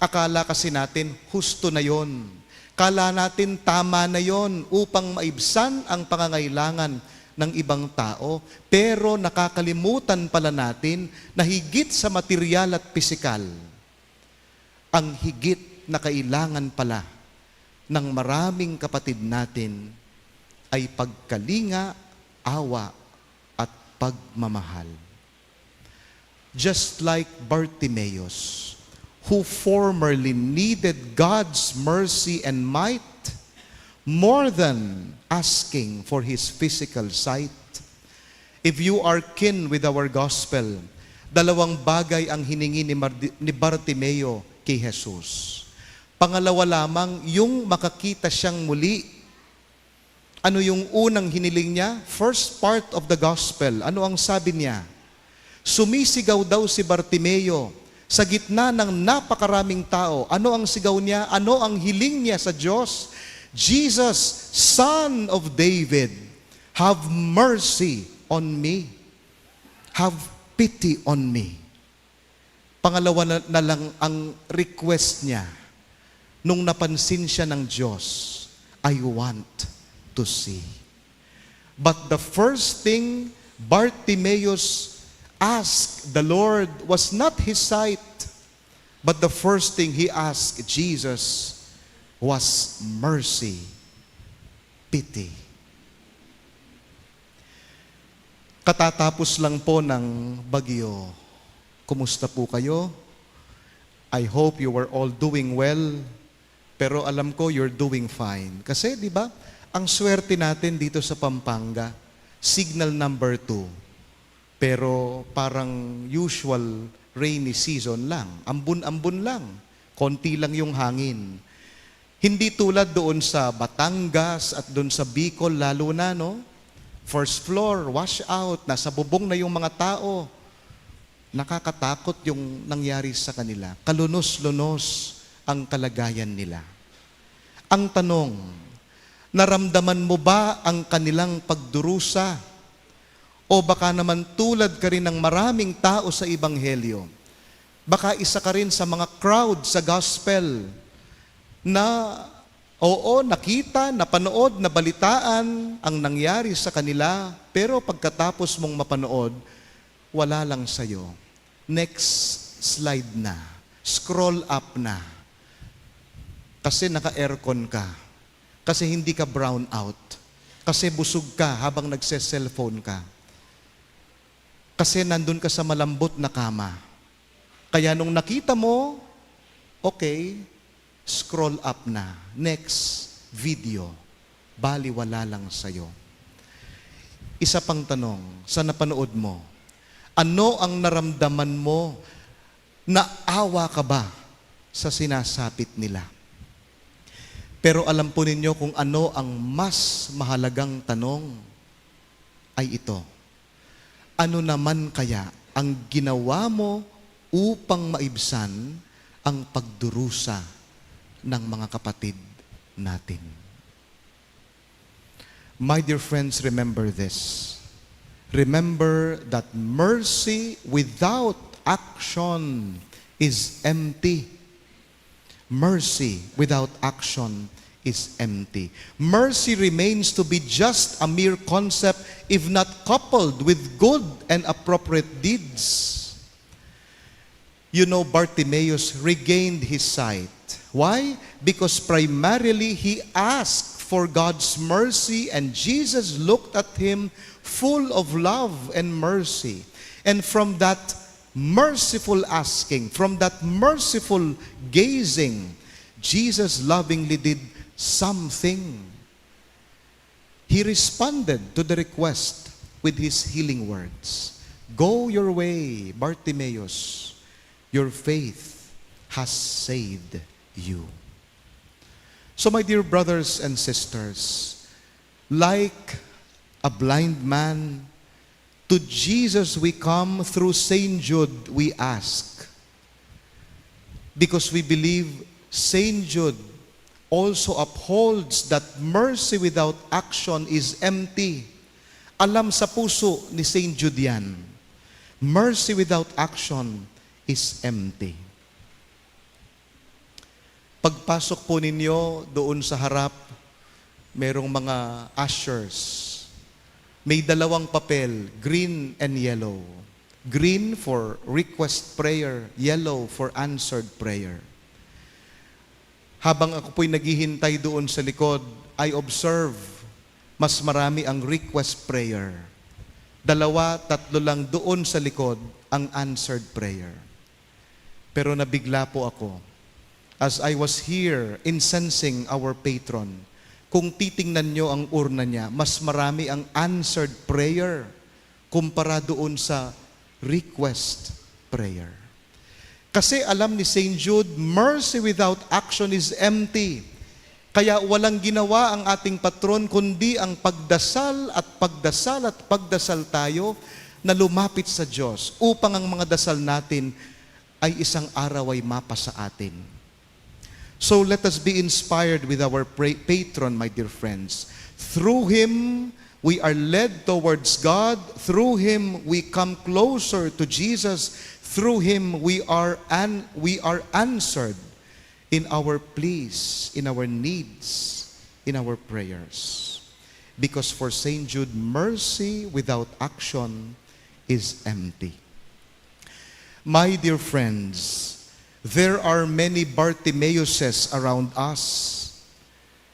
Akala kasi natin husto na yon. Kala natin tama na yon upang maibsan ang pangangailangan ng ibang tao. Pero nakakalimutan pala natin na higit sa material at pisikal, ang higit na kailangan pala ng maraming kapatid natin ay pagkalinga, awa, at pagmamahal. Just like Bartimaeus, who formerly needed God's mercy and might more than asking for his physical sight. If you are keen with our gospel, dalawang bagay ang hiningi ni Mardi-, ni Bartimeo kay Jesus. Pangalawa lamang, yung makakita siyang muli. Ano yung unang hiniling niya? First part of the gospel. Ano ang sabi niya? Sumisigaw daw si Bartimeo sa gitna ng napakaraming tao. Ano ang sigaw niya? Ano ang hiling niya sa Diyos? "Jesus, Son of David, have mercy on me. Have pity on me." Pangalawa na, na lang ang request niya nung napansin siya ng Diyos, "I want to see." But the first thing Bartimaeus asked the Lord was not his sight, but the first thing he asked Jesus was mercy, pity. Katatapos lang po ng bagyo. Kumusta po kayo? I hope you were all doing well. Pero alam ko, you're doing fine. Kasi, di ba, ang swerte natin dito sa Pampanga, signal number two. Pero parang usual rainy season lang. Ambun-ambun lang. Konti lang yung hangin. Hindi tulad doon sa Batangas at doon sa Bicol, lalo na, no? First floor, wash out, nasa bubong na yung mga tao. Nakakatakot yung nangyari sa kanila. Kalunos-lunos ang kalagayan nila. Ang tanong, naramdaman mo ba ang kanilang pagdurusa? O baka naman tulad ka rin ng maraming tao sa Ebanghelyo? Baka isa ka rin sa mga crowd sa gospel na, oo, nakita, napanood, nabalitaan ang nangyari sa kanila, pero pagkatapos mong mapanood, wala lang sa'yo. Next slide na. Scroll up na. Kasi naka-aircon ka. Kasi hindi ka brown out. Kasi busog ka habang nagse-cellphone ka. Kasi nandun ka sa malambot na kama. Kaya nung nakita mo, okay, scroll up na. Next video. Baliwala lang sa'yo. Isa pang tanong, sa napanood mo, ano ang naramdaman mo? Naawa ka ba sa sinasapit nila? Pero alam po ninyo kung ano ang mas mahalagang tanong ay ito. Ano naman kaya ang ginawa mo upang maibsan ang pagdurusa ng mga kapatid natin? My dear friends, remember this. Remember that mercy without action is empty. Mercy without action is empty. Mercy remains to be just a mere concept if not coupled with good and appropriate deeds. You know, Bartimaeus regained his sight. Why? Because primarily he asked for God's mercy, and Jesus looked at him full of love and mercy. And from that merciful asking, from that merciful gazing, Jesus lovingly did something. He responded to the request with his healing words. "Go your way, Bartimaeus. Your faith has saved you." So, my dear brothers and sisters, like a blind man, to Jesus we come, through Saint Jude we ask. Because we believe Saint Jude also upholds that mercy without action is empty. Alam sa puso ni Saint Jude yan. Mercy without action is empty. Pagpasok po ninyo doon sa harap, merong mga ushers. May dalawang papel, green and yellow. Green for request prayer, yellow for answered prayer. Habang ako po'y naghihintay doon sa likod, I observe, mas marami ang request prayer. Dalawa, tatlo lang doon sa likod ang answered prayer. Pero nabigla po ako. As I was here incensing our patron, kung titingnan nyo ang urna niya, mas marami ang answered prayer kumpara doon sa request prayer. Kasi alam ni Saint Jude, mercy without action is empty. Kaya walang ginawa ang ating patron kundi ang pagdasal at pagdasal at pagdasal tayo na lumapit sa Diyos upang ang mga dasal natin ay isang araw ay mapasa atin. So let us be inspired with our pra- patron, my dear friends. Through him, we are led towards God. Through him, we come closer to Jesus. Through him, we are an- we are answered in our pleas, in our needs, in our prayers. Because for Saint Jude, mercy without action is empty. My dear friends, there are many Bartimaeuses around us.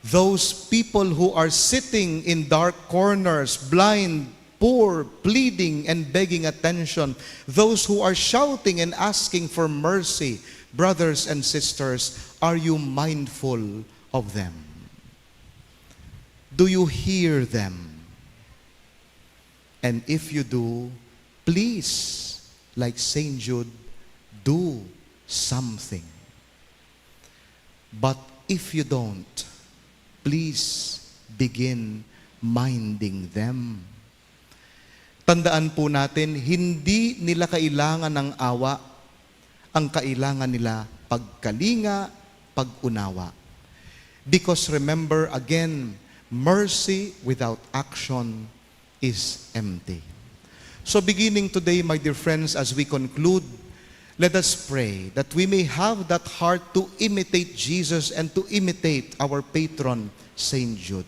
Those people who are sitting in dark corners, blind, poor, pleading and begging attention. Those who are shouting and asking for mercy. Brothers and sisters, are you mindful of them? Do you hear them? And if you do, please, like Saint Jude, do something. But if you don't, please begin minding them. Tandaan po natin, hindi nila kailangan ng awa. Ang kailangan nila, pagkalinga, pag-unawa. Because remember again, mercy without action is empty. So beginning today, my dear friends, as we conclude, let us pray that we may have that heart to imitate Jesus and to imitate our patron, Saint Jude,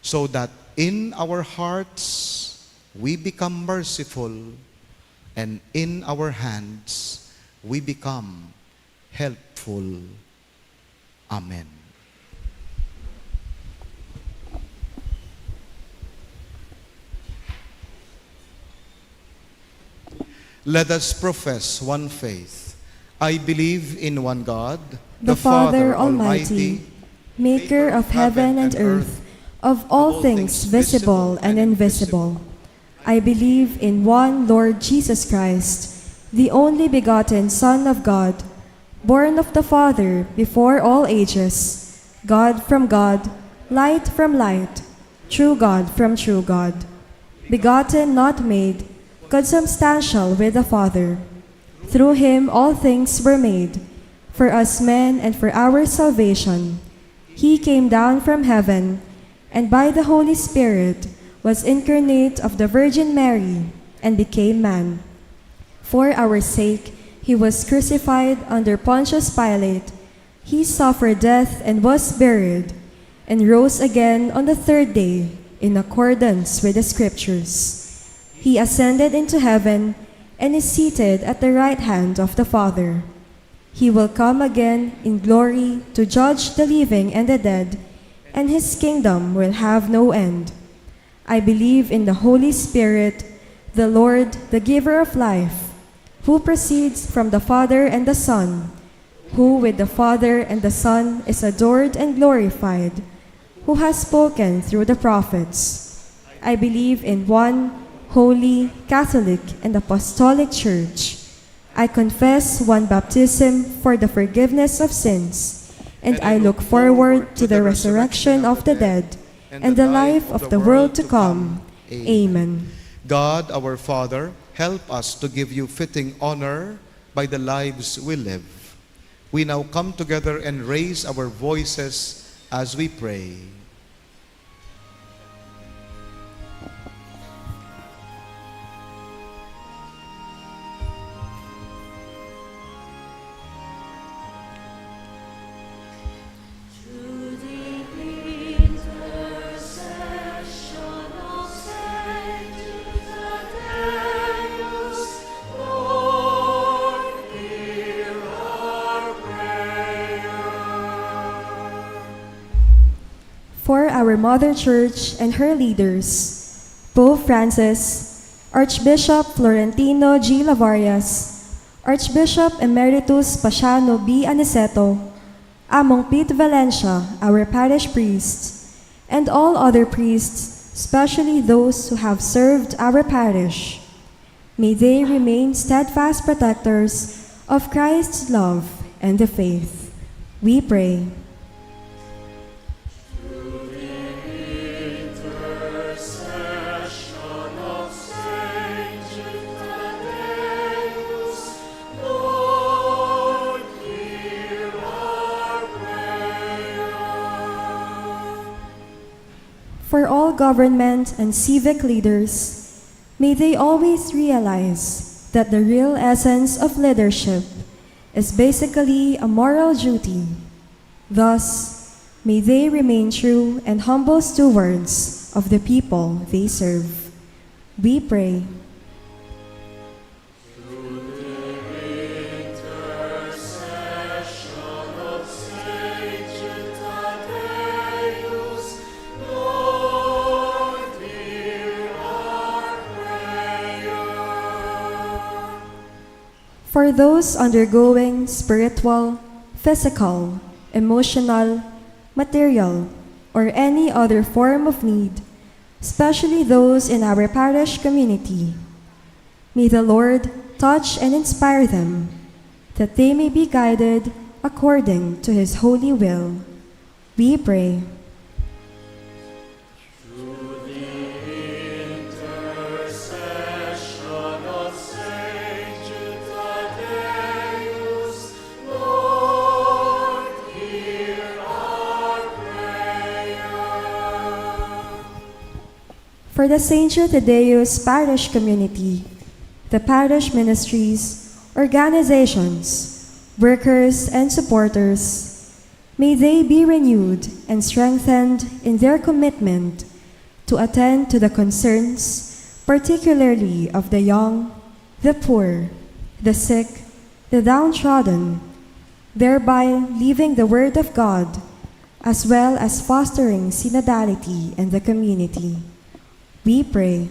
so that in our hearts we become merciful, and in our hands we become helpful. Amen. Let us profess one faith. I believe in one God, the Father Almighty, maker of heaven and earth, of all things visible and invisible. I believe in one Lord Jesus Christ, the only begotten Son of God, born of the Father before all ages, God from God, light from light, true God from true God, begotten, not made, consubstantial with the Father. Through him all things were made. For us men and for our salvation, he came down from heaven, and by the Holy Spirit was incarnate of the Virgin Mary, and became man. For our sake he was crucified under Pontius Pilate. He suffered death and was buried, and rose again on the third day in accordance with the Scriptures. He ascended into heaven and is seated at the right hand of the Father. He will come again in glory to judge the living and the dead, and his kingdom will have no end. I believe in the Holy Spirit, the Lord, the giver of life, who proceeds from the Father and the Son, who with the Father and the Son is adored and glorified, who has spoken through the prophets. I believe in one holy, Catholic, and Apostolic Church. I confess one baptism for the forgiveness of sins, and I look forward to the resurrection of the dead and the life of the world to come. Amen. God, our Father, help us to give you fitting honor by the lives we live. We now come together and raise our voices as we pray. For our Mother Church and her leaders, Pope Francis, Archbishop Florentino G. Lavarias, Archbishop Emeritus Paciano B. Aniceto, Among Pete Valencia, our parish priest, and all other priests, especially those who have served our parish. May they remain steadfast protectors of Christ's love and the faith. We pray. For all government and civic leaders, may they always realize that the real essence of leadership is basically a moral duty. Thus, may they remain true and humble stewards of the people they serve. We pray. For those undergoing spiritual, physical, emotional, material, or any other form of need, especially those in our parish community, may the Lord touch and inspire them, that they may be guided according to His holy will. We pray. For the Saint Jude Thaddeus Parish Community, the parish ministries, organizations, workers, and supporters, may they be renewed and strengthened in their commitment to attend to the concerns, particularly of the young, the poor, the sick, the downtrodden, thereby living the Word of God, as well as fostering synodality in the community. We pray.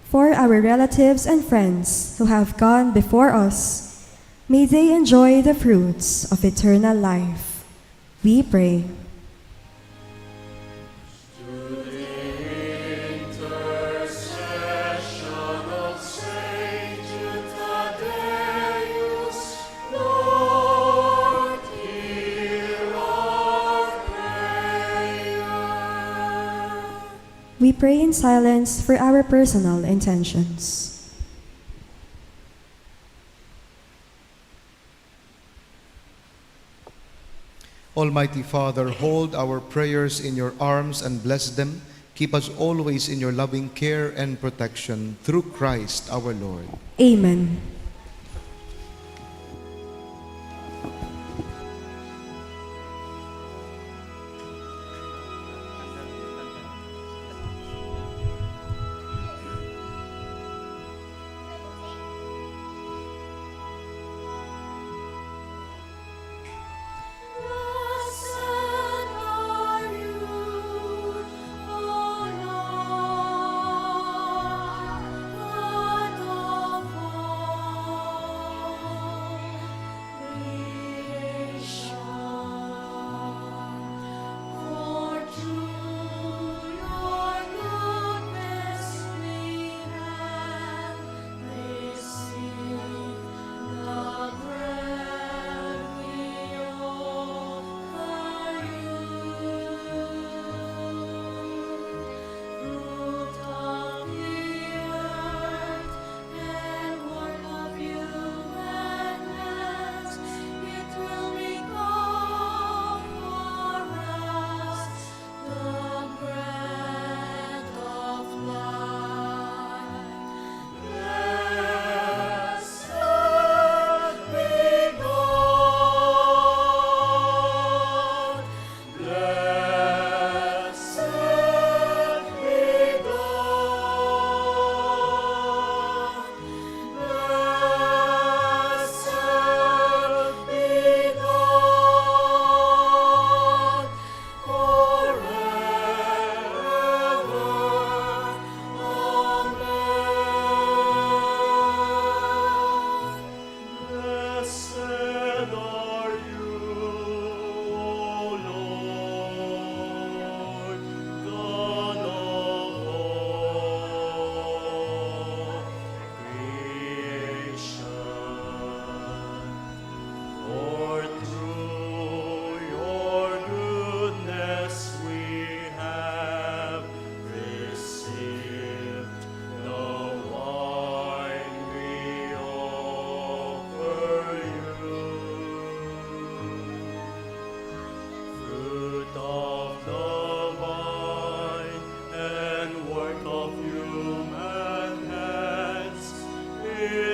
For our relatives and friends who have gone before us, may they enjoy the fruits of eternal life. We pray. We pray in silence for our personal intentions. Almighty Father, hold our prayers in your arms and bless them. Keep us always in your loving care and protection, through Christ our Lord. Amen.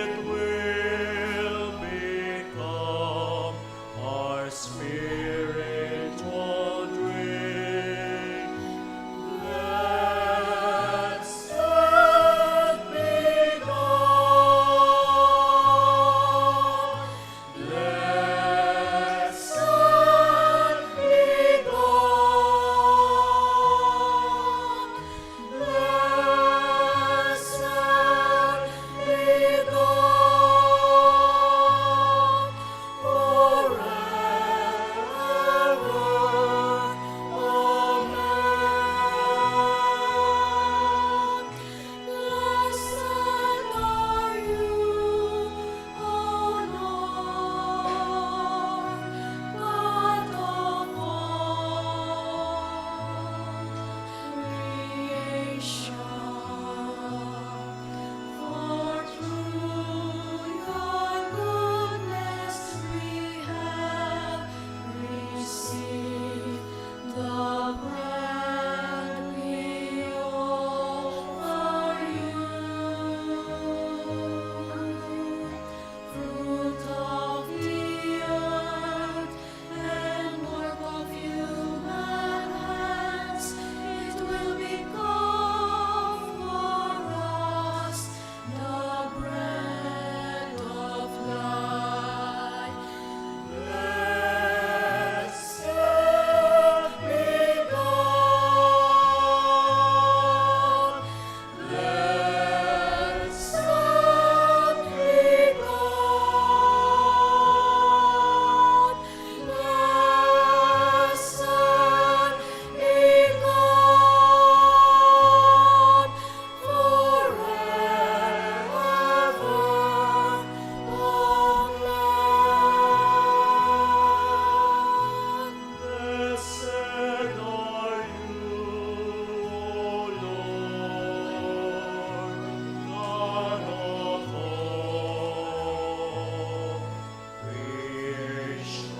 It will become our spiritual drink. Blessed be God. Blessed be God. Blessed be God forever. Amen. Blessed are you, O Lord, God of all creation. For through your goodness we have received the bread we offer you. Fruit of the earth and work of human hands, it will become for us the bread of life. Blessed be God. Blessed be God. Blessed be God forever. Amen. Blessed are you, O Lord, God of all creation.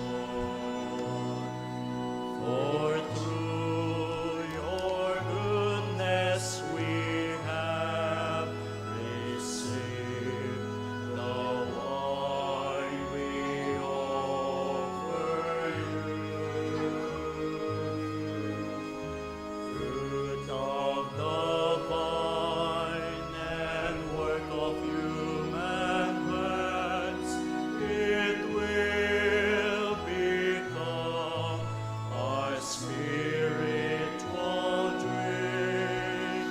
For through your goodness we have received the wine we offer you. Fruit of the vine and work of human hands, it will become our spiritual drink.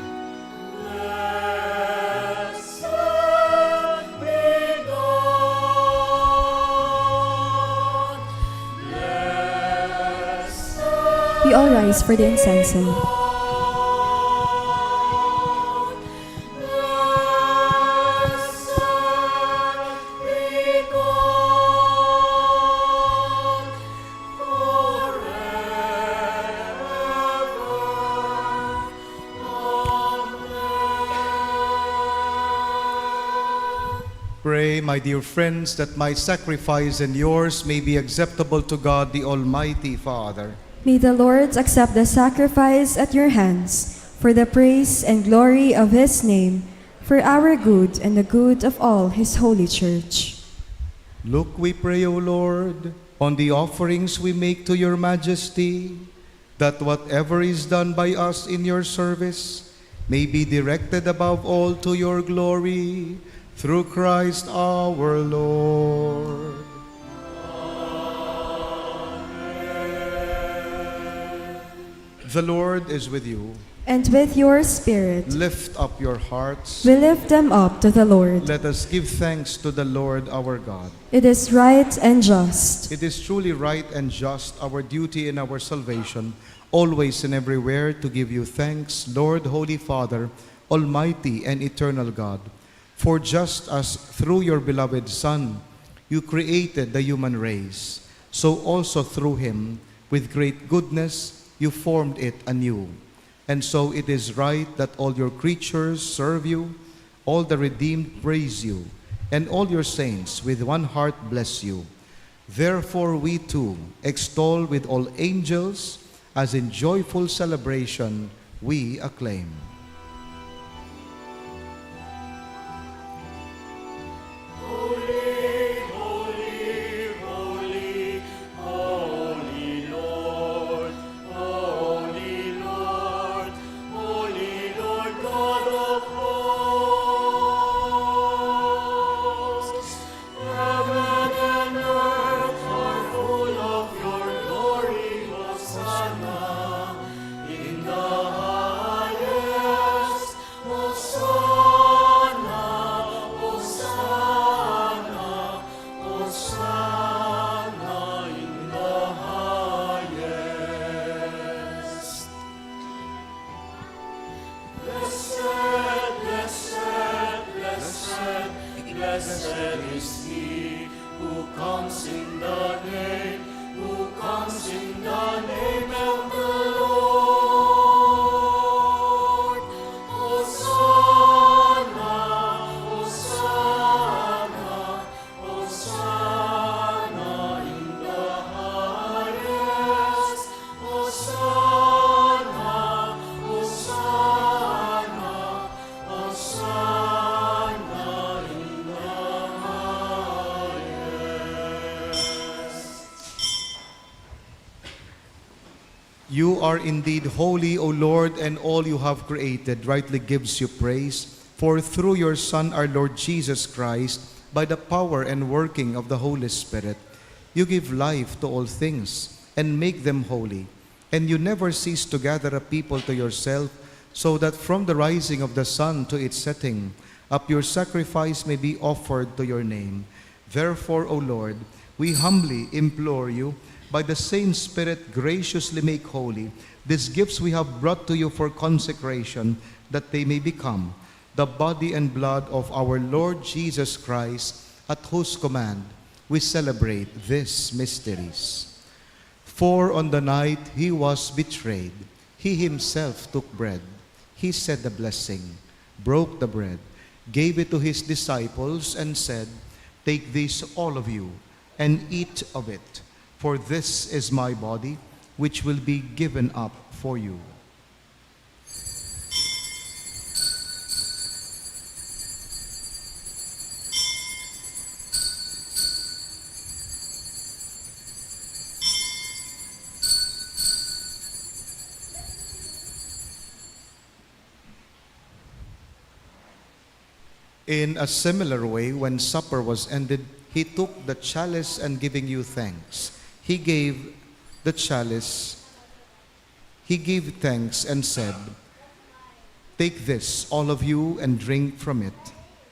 Blessed be God. We all rise for the incense. Pray, my dear friends, that my sacrifice and yours may be acceptable to God, the Almighty Father. May the Lord accept the sacrifice at your hands for the praise and glory of his name, for our good and the good of all his holy church. Look, we pray, O Lord, on the offerings we make to your majesty, that whatever is done by us in your service may be directed above all to your glory, through Christ our Lord. The Lord is with you. And with your spirit. Lift up your hearts. We lift them up to the Lord. Let us give thanks to the Lord our God. It is right and just. It is truly right and just, our duty and our salvation, always and everywhere to give you thanks, Lord, Holy Father, Almighty and eternal God. For just as through your beloved Son you created the human race, so also through him, with great goodness, you formed it anew. And so it is right that all your creatures serve you, all the redeemed praise you, and all your saints with one heart bless you. Therefore we too extol with all angels, as in joyful celebration we acclaim. Blessed is he who comes in the name, who comes in the name of the Lord. Hosanna, Hosanna, Hosanna in the highest. Hosanna, Hosanna, Hosanna in the highest. You are indeed holy, O Lord, and all you have created rightly gives you praise. For through your Son, our Lord Jesus Christ, by the power and working of the Holy Spirit, you give life to all things and make them holy. And you never cease to gather a people to yourself, so that from the rising of the sun to its setting, a pure sacrifice may be offered to your name. Therefore, O Lord, we humbly implore you, by the same Spirit, graciously make holy these gifts we have brought to you for consecration, that they may become the body and blood of our Lord Jesus Christ, at whose command we celebrate these mysteries. For on the night he was betrayed, he himself took bread. He said a blessing, broke the bread, gave it to his disciples, and said, "Take this, all of you, and eat of it, for this is my body, which will be given up for you." In a similar way, when supper was ended, he took the chalice and, giving you thanks, he gave the chalice, he gave thanks and said, "Take this, all of you, and drink from it,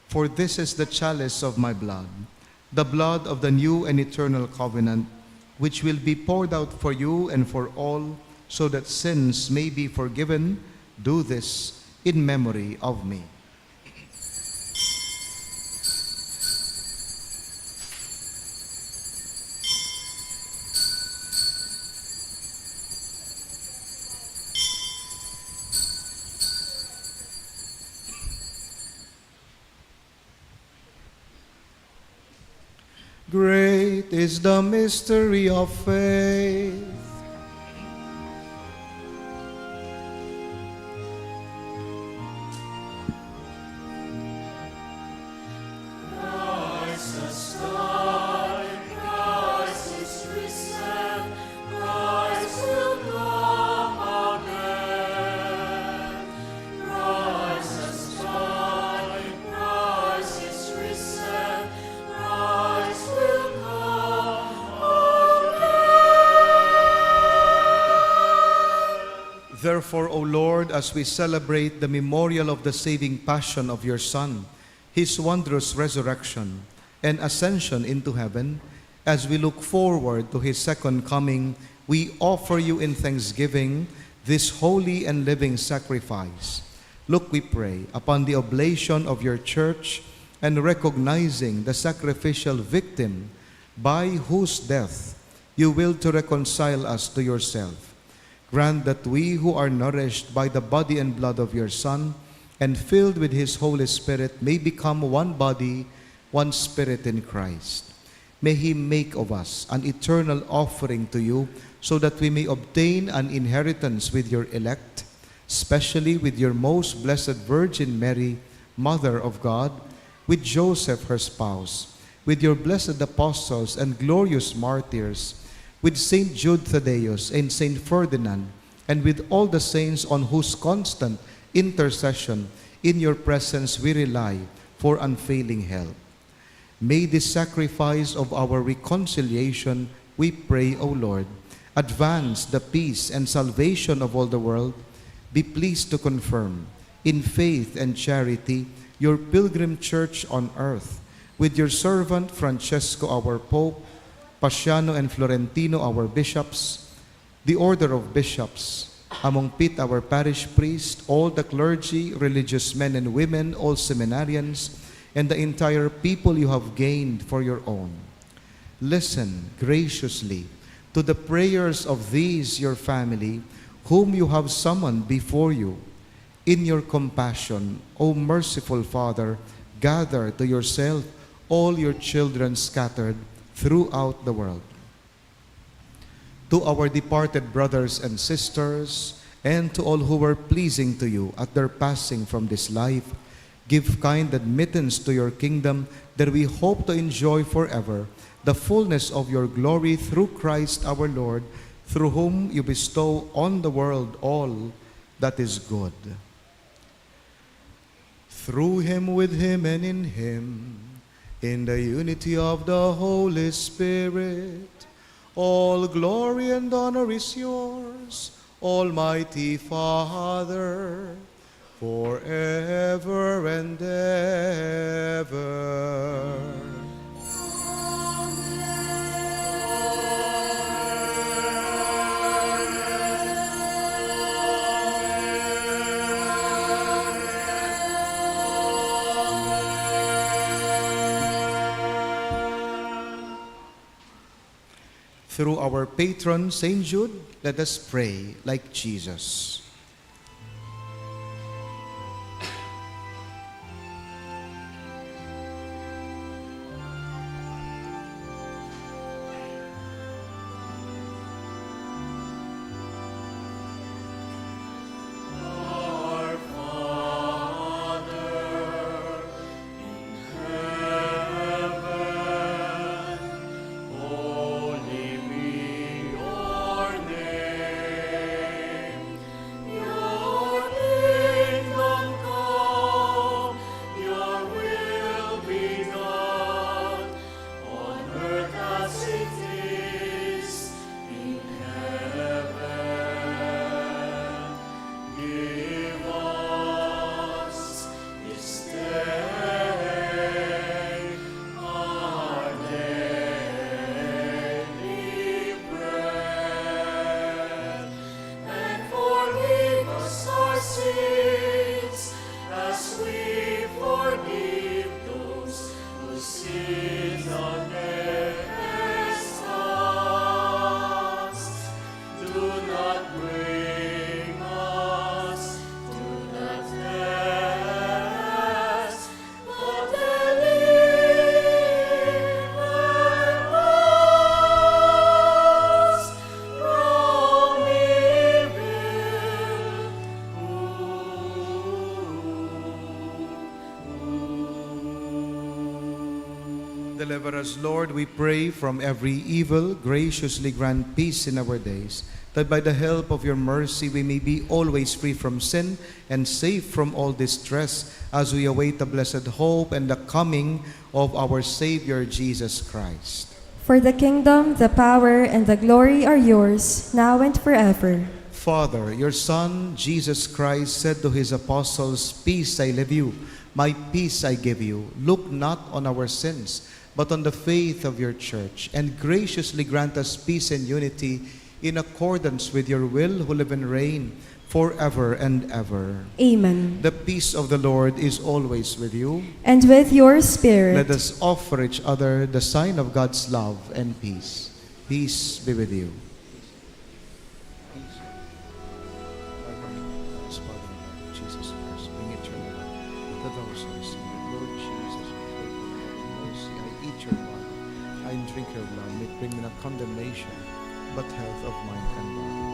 for this is the chalice of my blood, the blood of the new and eternal covenant, which will be poured out for you and for all, so that sins may be forgiven. Do this in memory of me." Great is the mystery of faith. Christ has died, Christ is risen, Christ will come again. Christ has died, Christ is risen, Christ will come again. Therefore, O Lord, as we celebrate the memorial of the saving passion of your Son, his wondrous resurrection, and ascension into heaven, as we look forward to his second coming, we offer you in thanksgiving this holy and living sacrifice. Look, we pray, upon the oblation of your church, and recognizing the sacrificial victim by whose death you will to reconcile us to yourself. Grant that we who are nourished by the body and blood of your Son and filled with his Holy Spirit may become one body, one spirit in Christ. May he make of us an eternal offering to you, so that we may obtain an inheritance with your elect, especially with your most blessed Virgin Mary, Mother of God, with Joseph her spouse, with your blessed apostles and glorious martyrs, with Saint Jude Thaddeus and Saint Ferdinand, and with all the saints on whose constant intercession in your presence we rely for unfailing help. May this sacrifice of our reconciliation, we pray, O Lord, advance the peace and salvation of all the world. Be pleased to confirm in faith and charity your pilgrim church on earth, with your servant Francesco, our Pope, Paciano and Florentino, our bishops, the order of bishops, among Pete, our parish priest, all the clergy, religious men and women, all seminarians, and the entire people you have gained for your own. Listen graciously to the prayers of these your family, whom you have summoned before you. In your compassion, O merciful Father, gather to yourself all your children scattered throughout the world. To our departed brothers and sisters, and to all who were pleasing to you at their passing from this life, give kind admittance to your kingdom, that we hope to enjoy forever the fullness of your glory through Christ our Lord, through whom you bestow on the world all that is good. Through him, with him, and in him, in the unity of the Holy Spirit, all glory and honor is yours, Almighty Father, forever and ever. Through our patron, Saint Jude, let us pray like Jesus. Our Father in heaven, holy be your name. Your kingdom come, your will be done on earth as it is in heaven. Give us this day our daily bread, and forgive us our sins as we forgive those who sin against us. Do not bring us to the test, but deliver us from evil. Deliver us, Lord, we pray, from every evil. Graciously grant peace in our days, that by the help of your mercy we may be always free from sin and safe from all distress, as we await the blessed hope and the coming of our Savior Jesus Christ. For the kingdom, the power, and the glory are yours, now and forever. Father, your Son, Jesus Christ, said to his apostles, "Peace I leave you, my peace I give you." Look not on our sins, but on the faith of your church, and graciously grant us peace and unity in accordance with your will, who live and reign forever and ever. Amen. The peace of the Lord is always with you. And with your spirit. Let us offer each other the sign of God's love and peace. Peace be with you. Peace. By the name of the Father, Jesus Christ, bring eternal life to those who receive it. Lord Jesus, we pray for you. In mercy, I eat your body, I drink your blood, may it bring me not condemnation, but health of mind and body.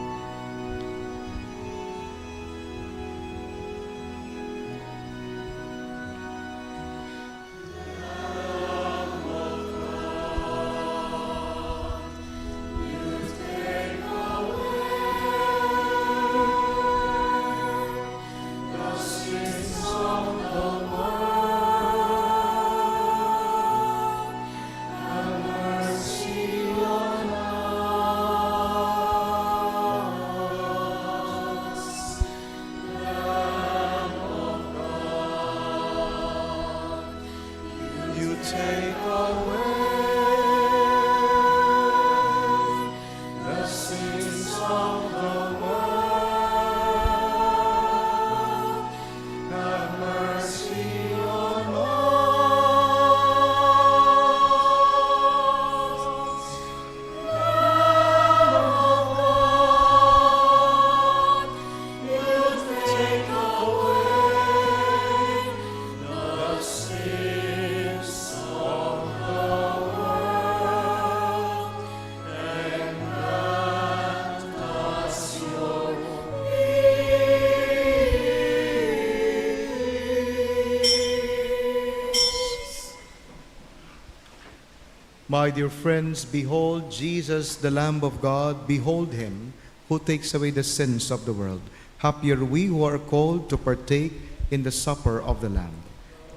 My dear friends, behold Jesus, the Lamb of God, behold him who takes away the sins of the world. Happy are we who are called to partake in the supper of the Lamb.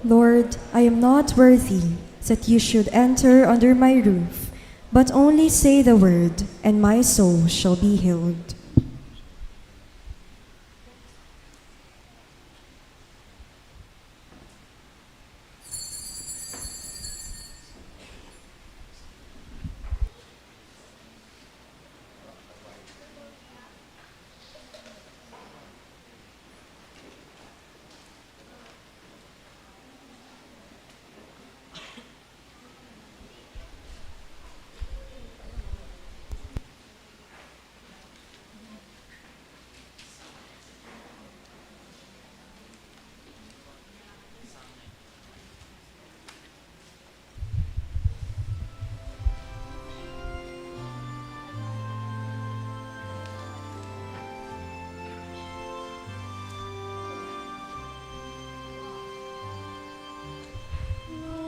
Lord, I am not worthy that you should enter under my roof, but only say the word, and my soul shall be healed.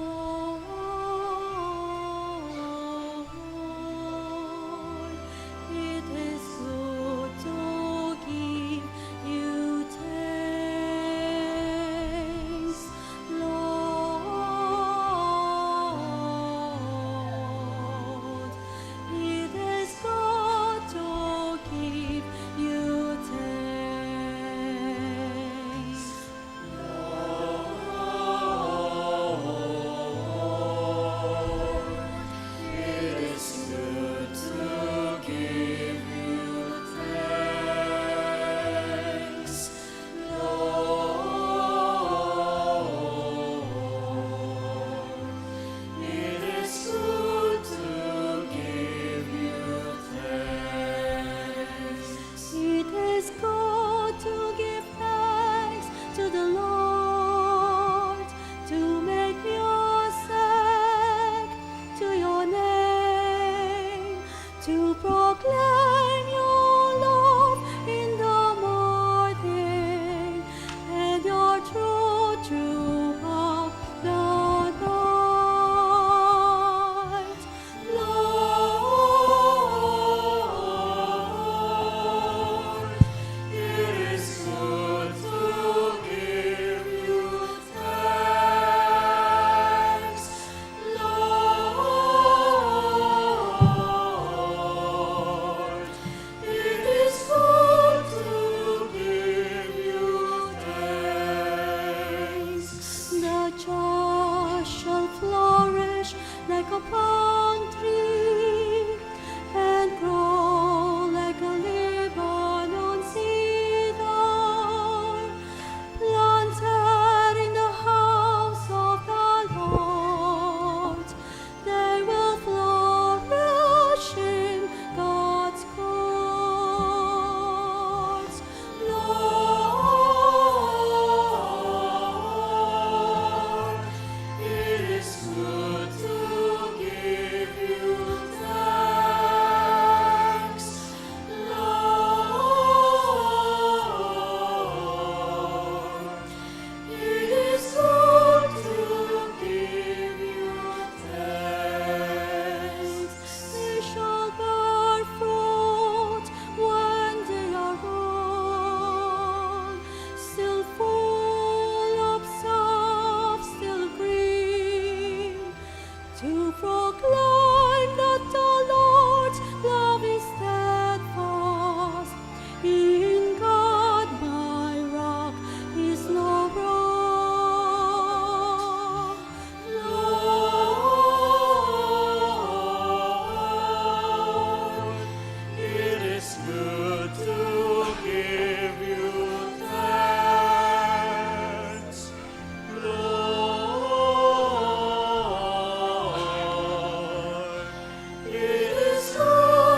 Lord, it is good to give you thanks, Lord. It is good to give you thanks. Lord, it is good to give you thanks. Lord, it is good to give you thanks. It is good to give thanks to the Lord, to make music to your name, to proclaim your love in the morning and your truth throughout the night. Lord, it is good to give you thanks. Lord, it is good to give you thanks. The just shall flourish like a palm tree and grow like a Lebanon cedar, planted in the house of the Lord. They will flourish in God's courts. Lord, it is good to give you thanks. Lord, it is good to give you thanks. They shall bear fruit when they are old, still full of sap, still green, to proclaim that the Lord's love is steadfast. In God my rock is no wrong. Lord, it is good to give you thanks. Lord, it is good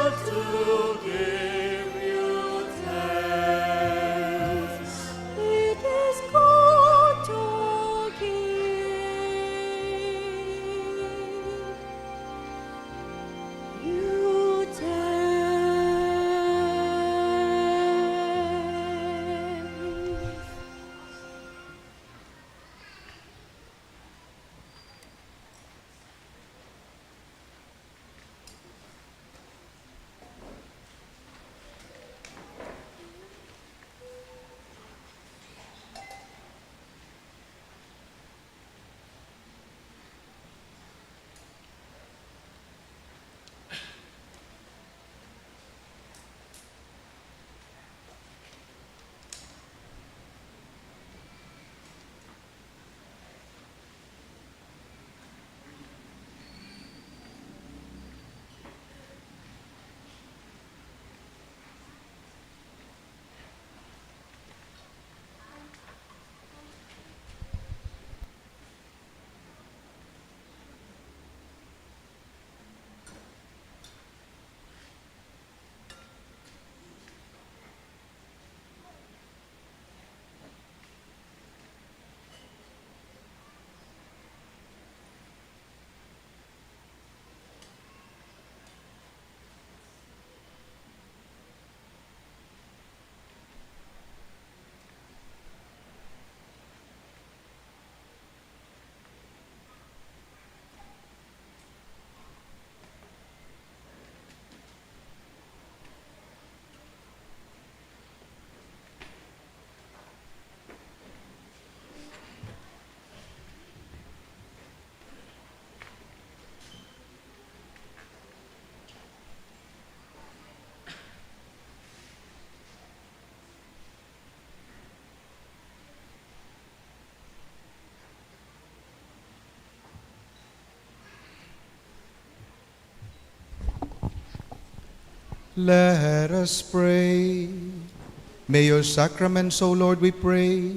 Let us pray. May your sacraments, O Lord, we pray,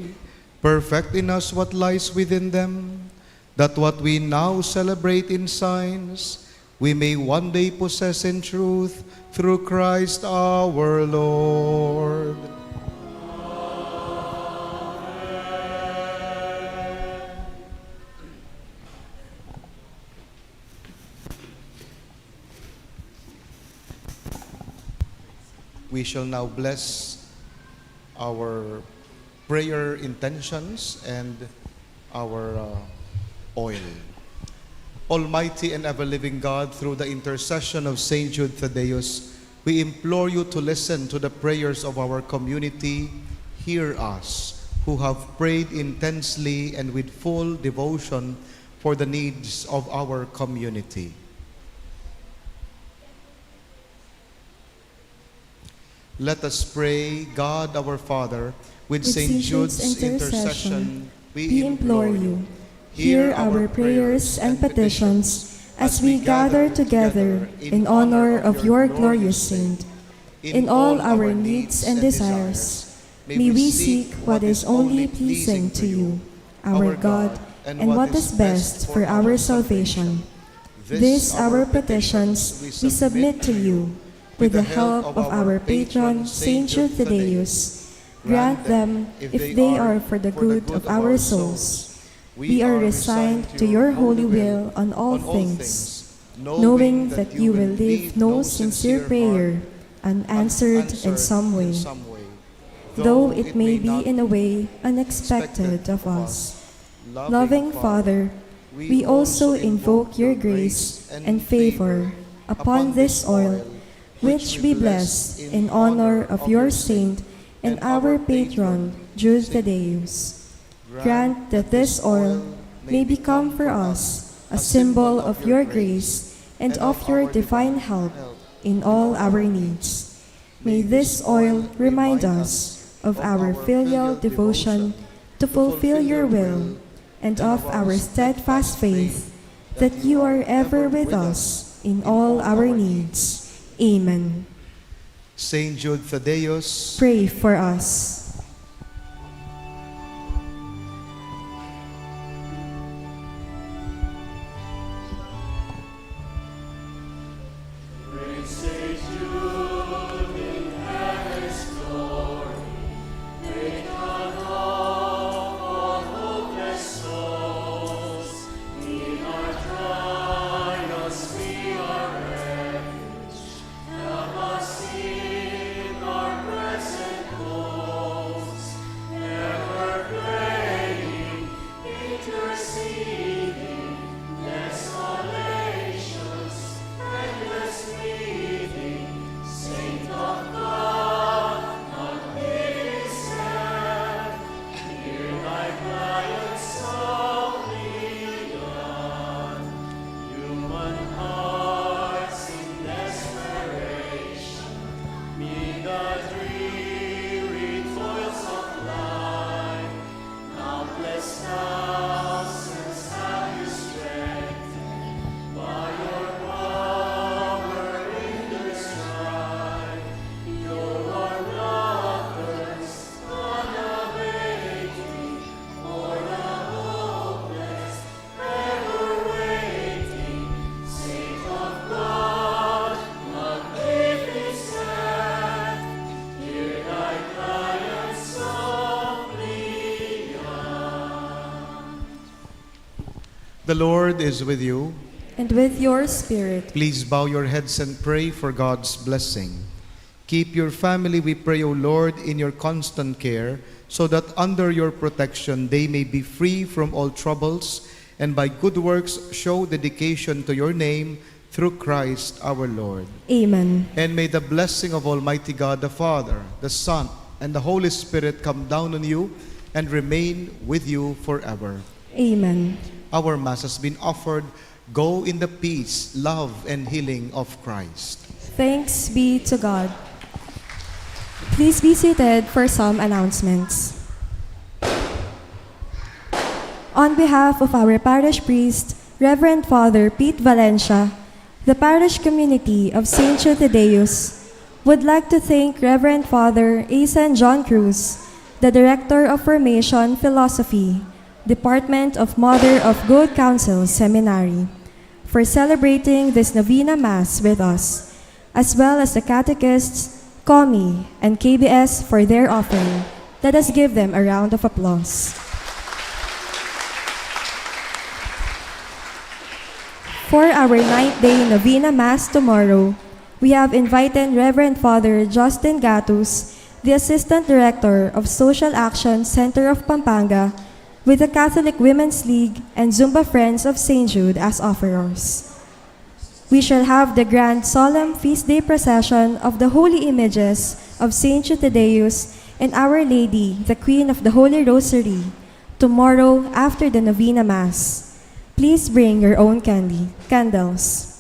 perfect in us what lies within them, that what we now celebrate in signs, we may one day possess in truth through Christ our Lord. We shall now bless our prayer intentions and our, uh, oil. Almighty and ever-living God, through the intercession of Saint Jude Thaddeus, we implore you to listen to the prayers of our community. Hear us, who have prayed intensely and with full devotion for the needs of our community. Let us pray. God our Father, with Saint Jude's intercession, we implore you, hear our prayers and petitions as we gather together in honor of your glorious saint. In all our needs and desires, may we seek what is only pleasing to you, our God, and what is best for our salvation. These our petitions we submit to you with the help of our patron, Saint Jude Thaddeus. Grant them if they are for the good of our souls. We are resigned to your holy will on all things, knowing that you will leave no sincere prayer unanswered in some way, though it may be in a way unexpected of us. Loving Father, we also invoke your grace and favor upon this oil, which we bless in honor of your saint and our patron, Jude Thaddeus. Grant that this oil may become for us a symbol of your grace and of your divine help in all our needs. May this oil remind us of our filial devotion to fulfill your will and of our steadfast faith that you are ever with us in all our needs. Amen. Saint Jude Thaddeus, pray for us. Help us in our present woes, ever praying, interceding, desolations, endless pleading, Saint of God, not be sad. Hear thy client Saint Leon. Human hearts in desperation, mid the dreary toils of life, countless thousands have you strengthened by your power in their strife. Your lovers unabating, for the hopeless ever waiting, Saint of God, not leaving sad, hear thy client Saint Leon. The Lord is with you. And with your spirit. Please bow your heads and pray for God's blessing. Keep your family, we pray, O Lord, in your constant care, so that under your protection they may be free from all troubles, and by good works show dedication to your name, through Christ our Lord. Amen. And may the blessing of Almighty God, the Father, the Son, and the Holy Spirit come down on you and remain with you forever. Amen. Our Mass has been offered. Go in the peace, love, and healing of Christ. Thanks be to God. Please be seated for some announcements. On behalf of our parish priest, Reverend Father Pete Valencia, the parish community of Saint Jude Thaddeus, would like to thank Reverend Father Asen John Cruz, the Director of Formation Philosophy, Department of Mother of Good Counsel Seminary, for celebrating this novena Mass with us, as well as the catechists, Comi, and K B S for their offering. Let us give them a round of applause. For our ninth day novena Mass tomorrow, we have invited Reverend Father Justin Gatus, the Assistant Director of Social Action Center of Pampanga, with the Catholic Women's League and Zumba Friends of Saint Jude as offerers. We shall have the grand solemn feast day procession of the holy images of Saint Eutychius and Our Lady, the Queen of the Holy Rosary, tomorrow after the novena Mass. Please bring your own candy, candles.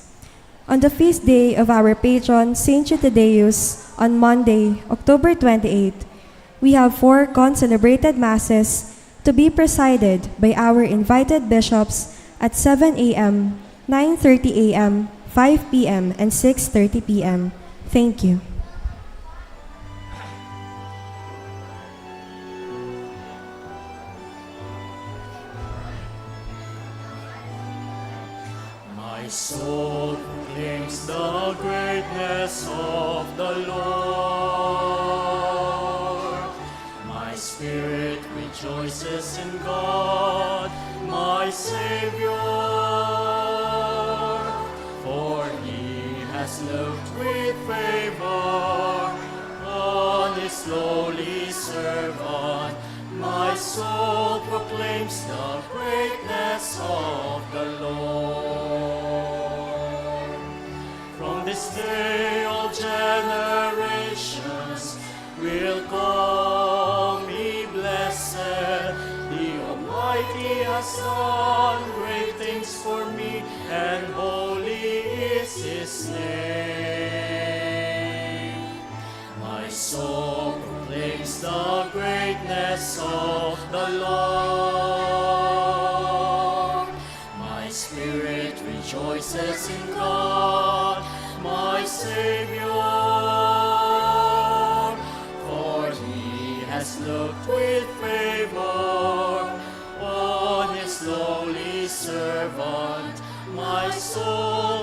On the feast day of our patron Saint Eutychius, on Monday, October twenty-eighth, we have four concelebrated masses to be presided by our invited bishops at seven a m, nine thirty a m, five p m, and six thirty p m. Thank you. My soul proclaims the greatness of the Lord. My spirit rejoices in God, my Savior. For he has looked with favor on his lowly servant. My soul proclaims the greatness of the Lord. From this day all generations will call me blessed. The Almighty has done great things for me, and holy is his name. My soul proclaims the greatness of the Lord. My spirit rejoices in God, my Savior. For he has looked with favor on his lowly servant. My soul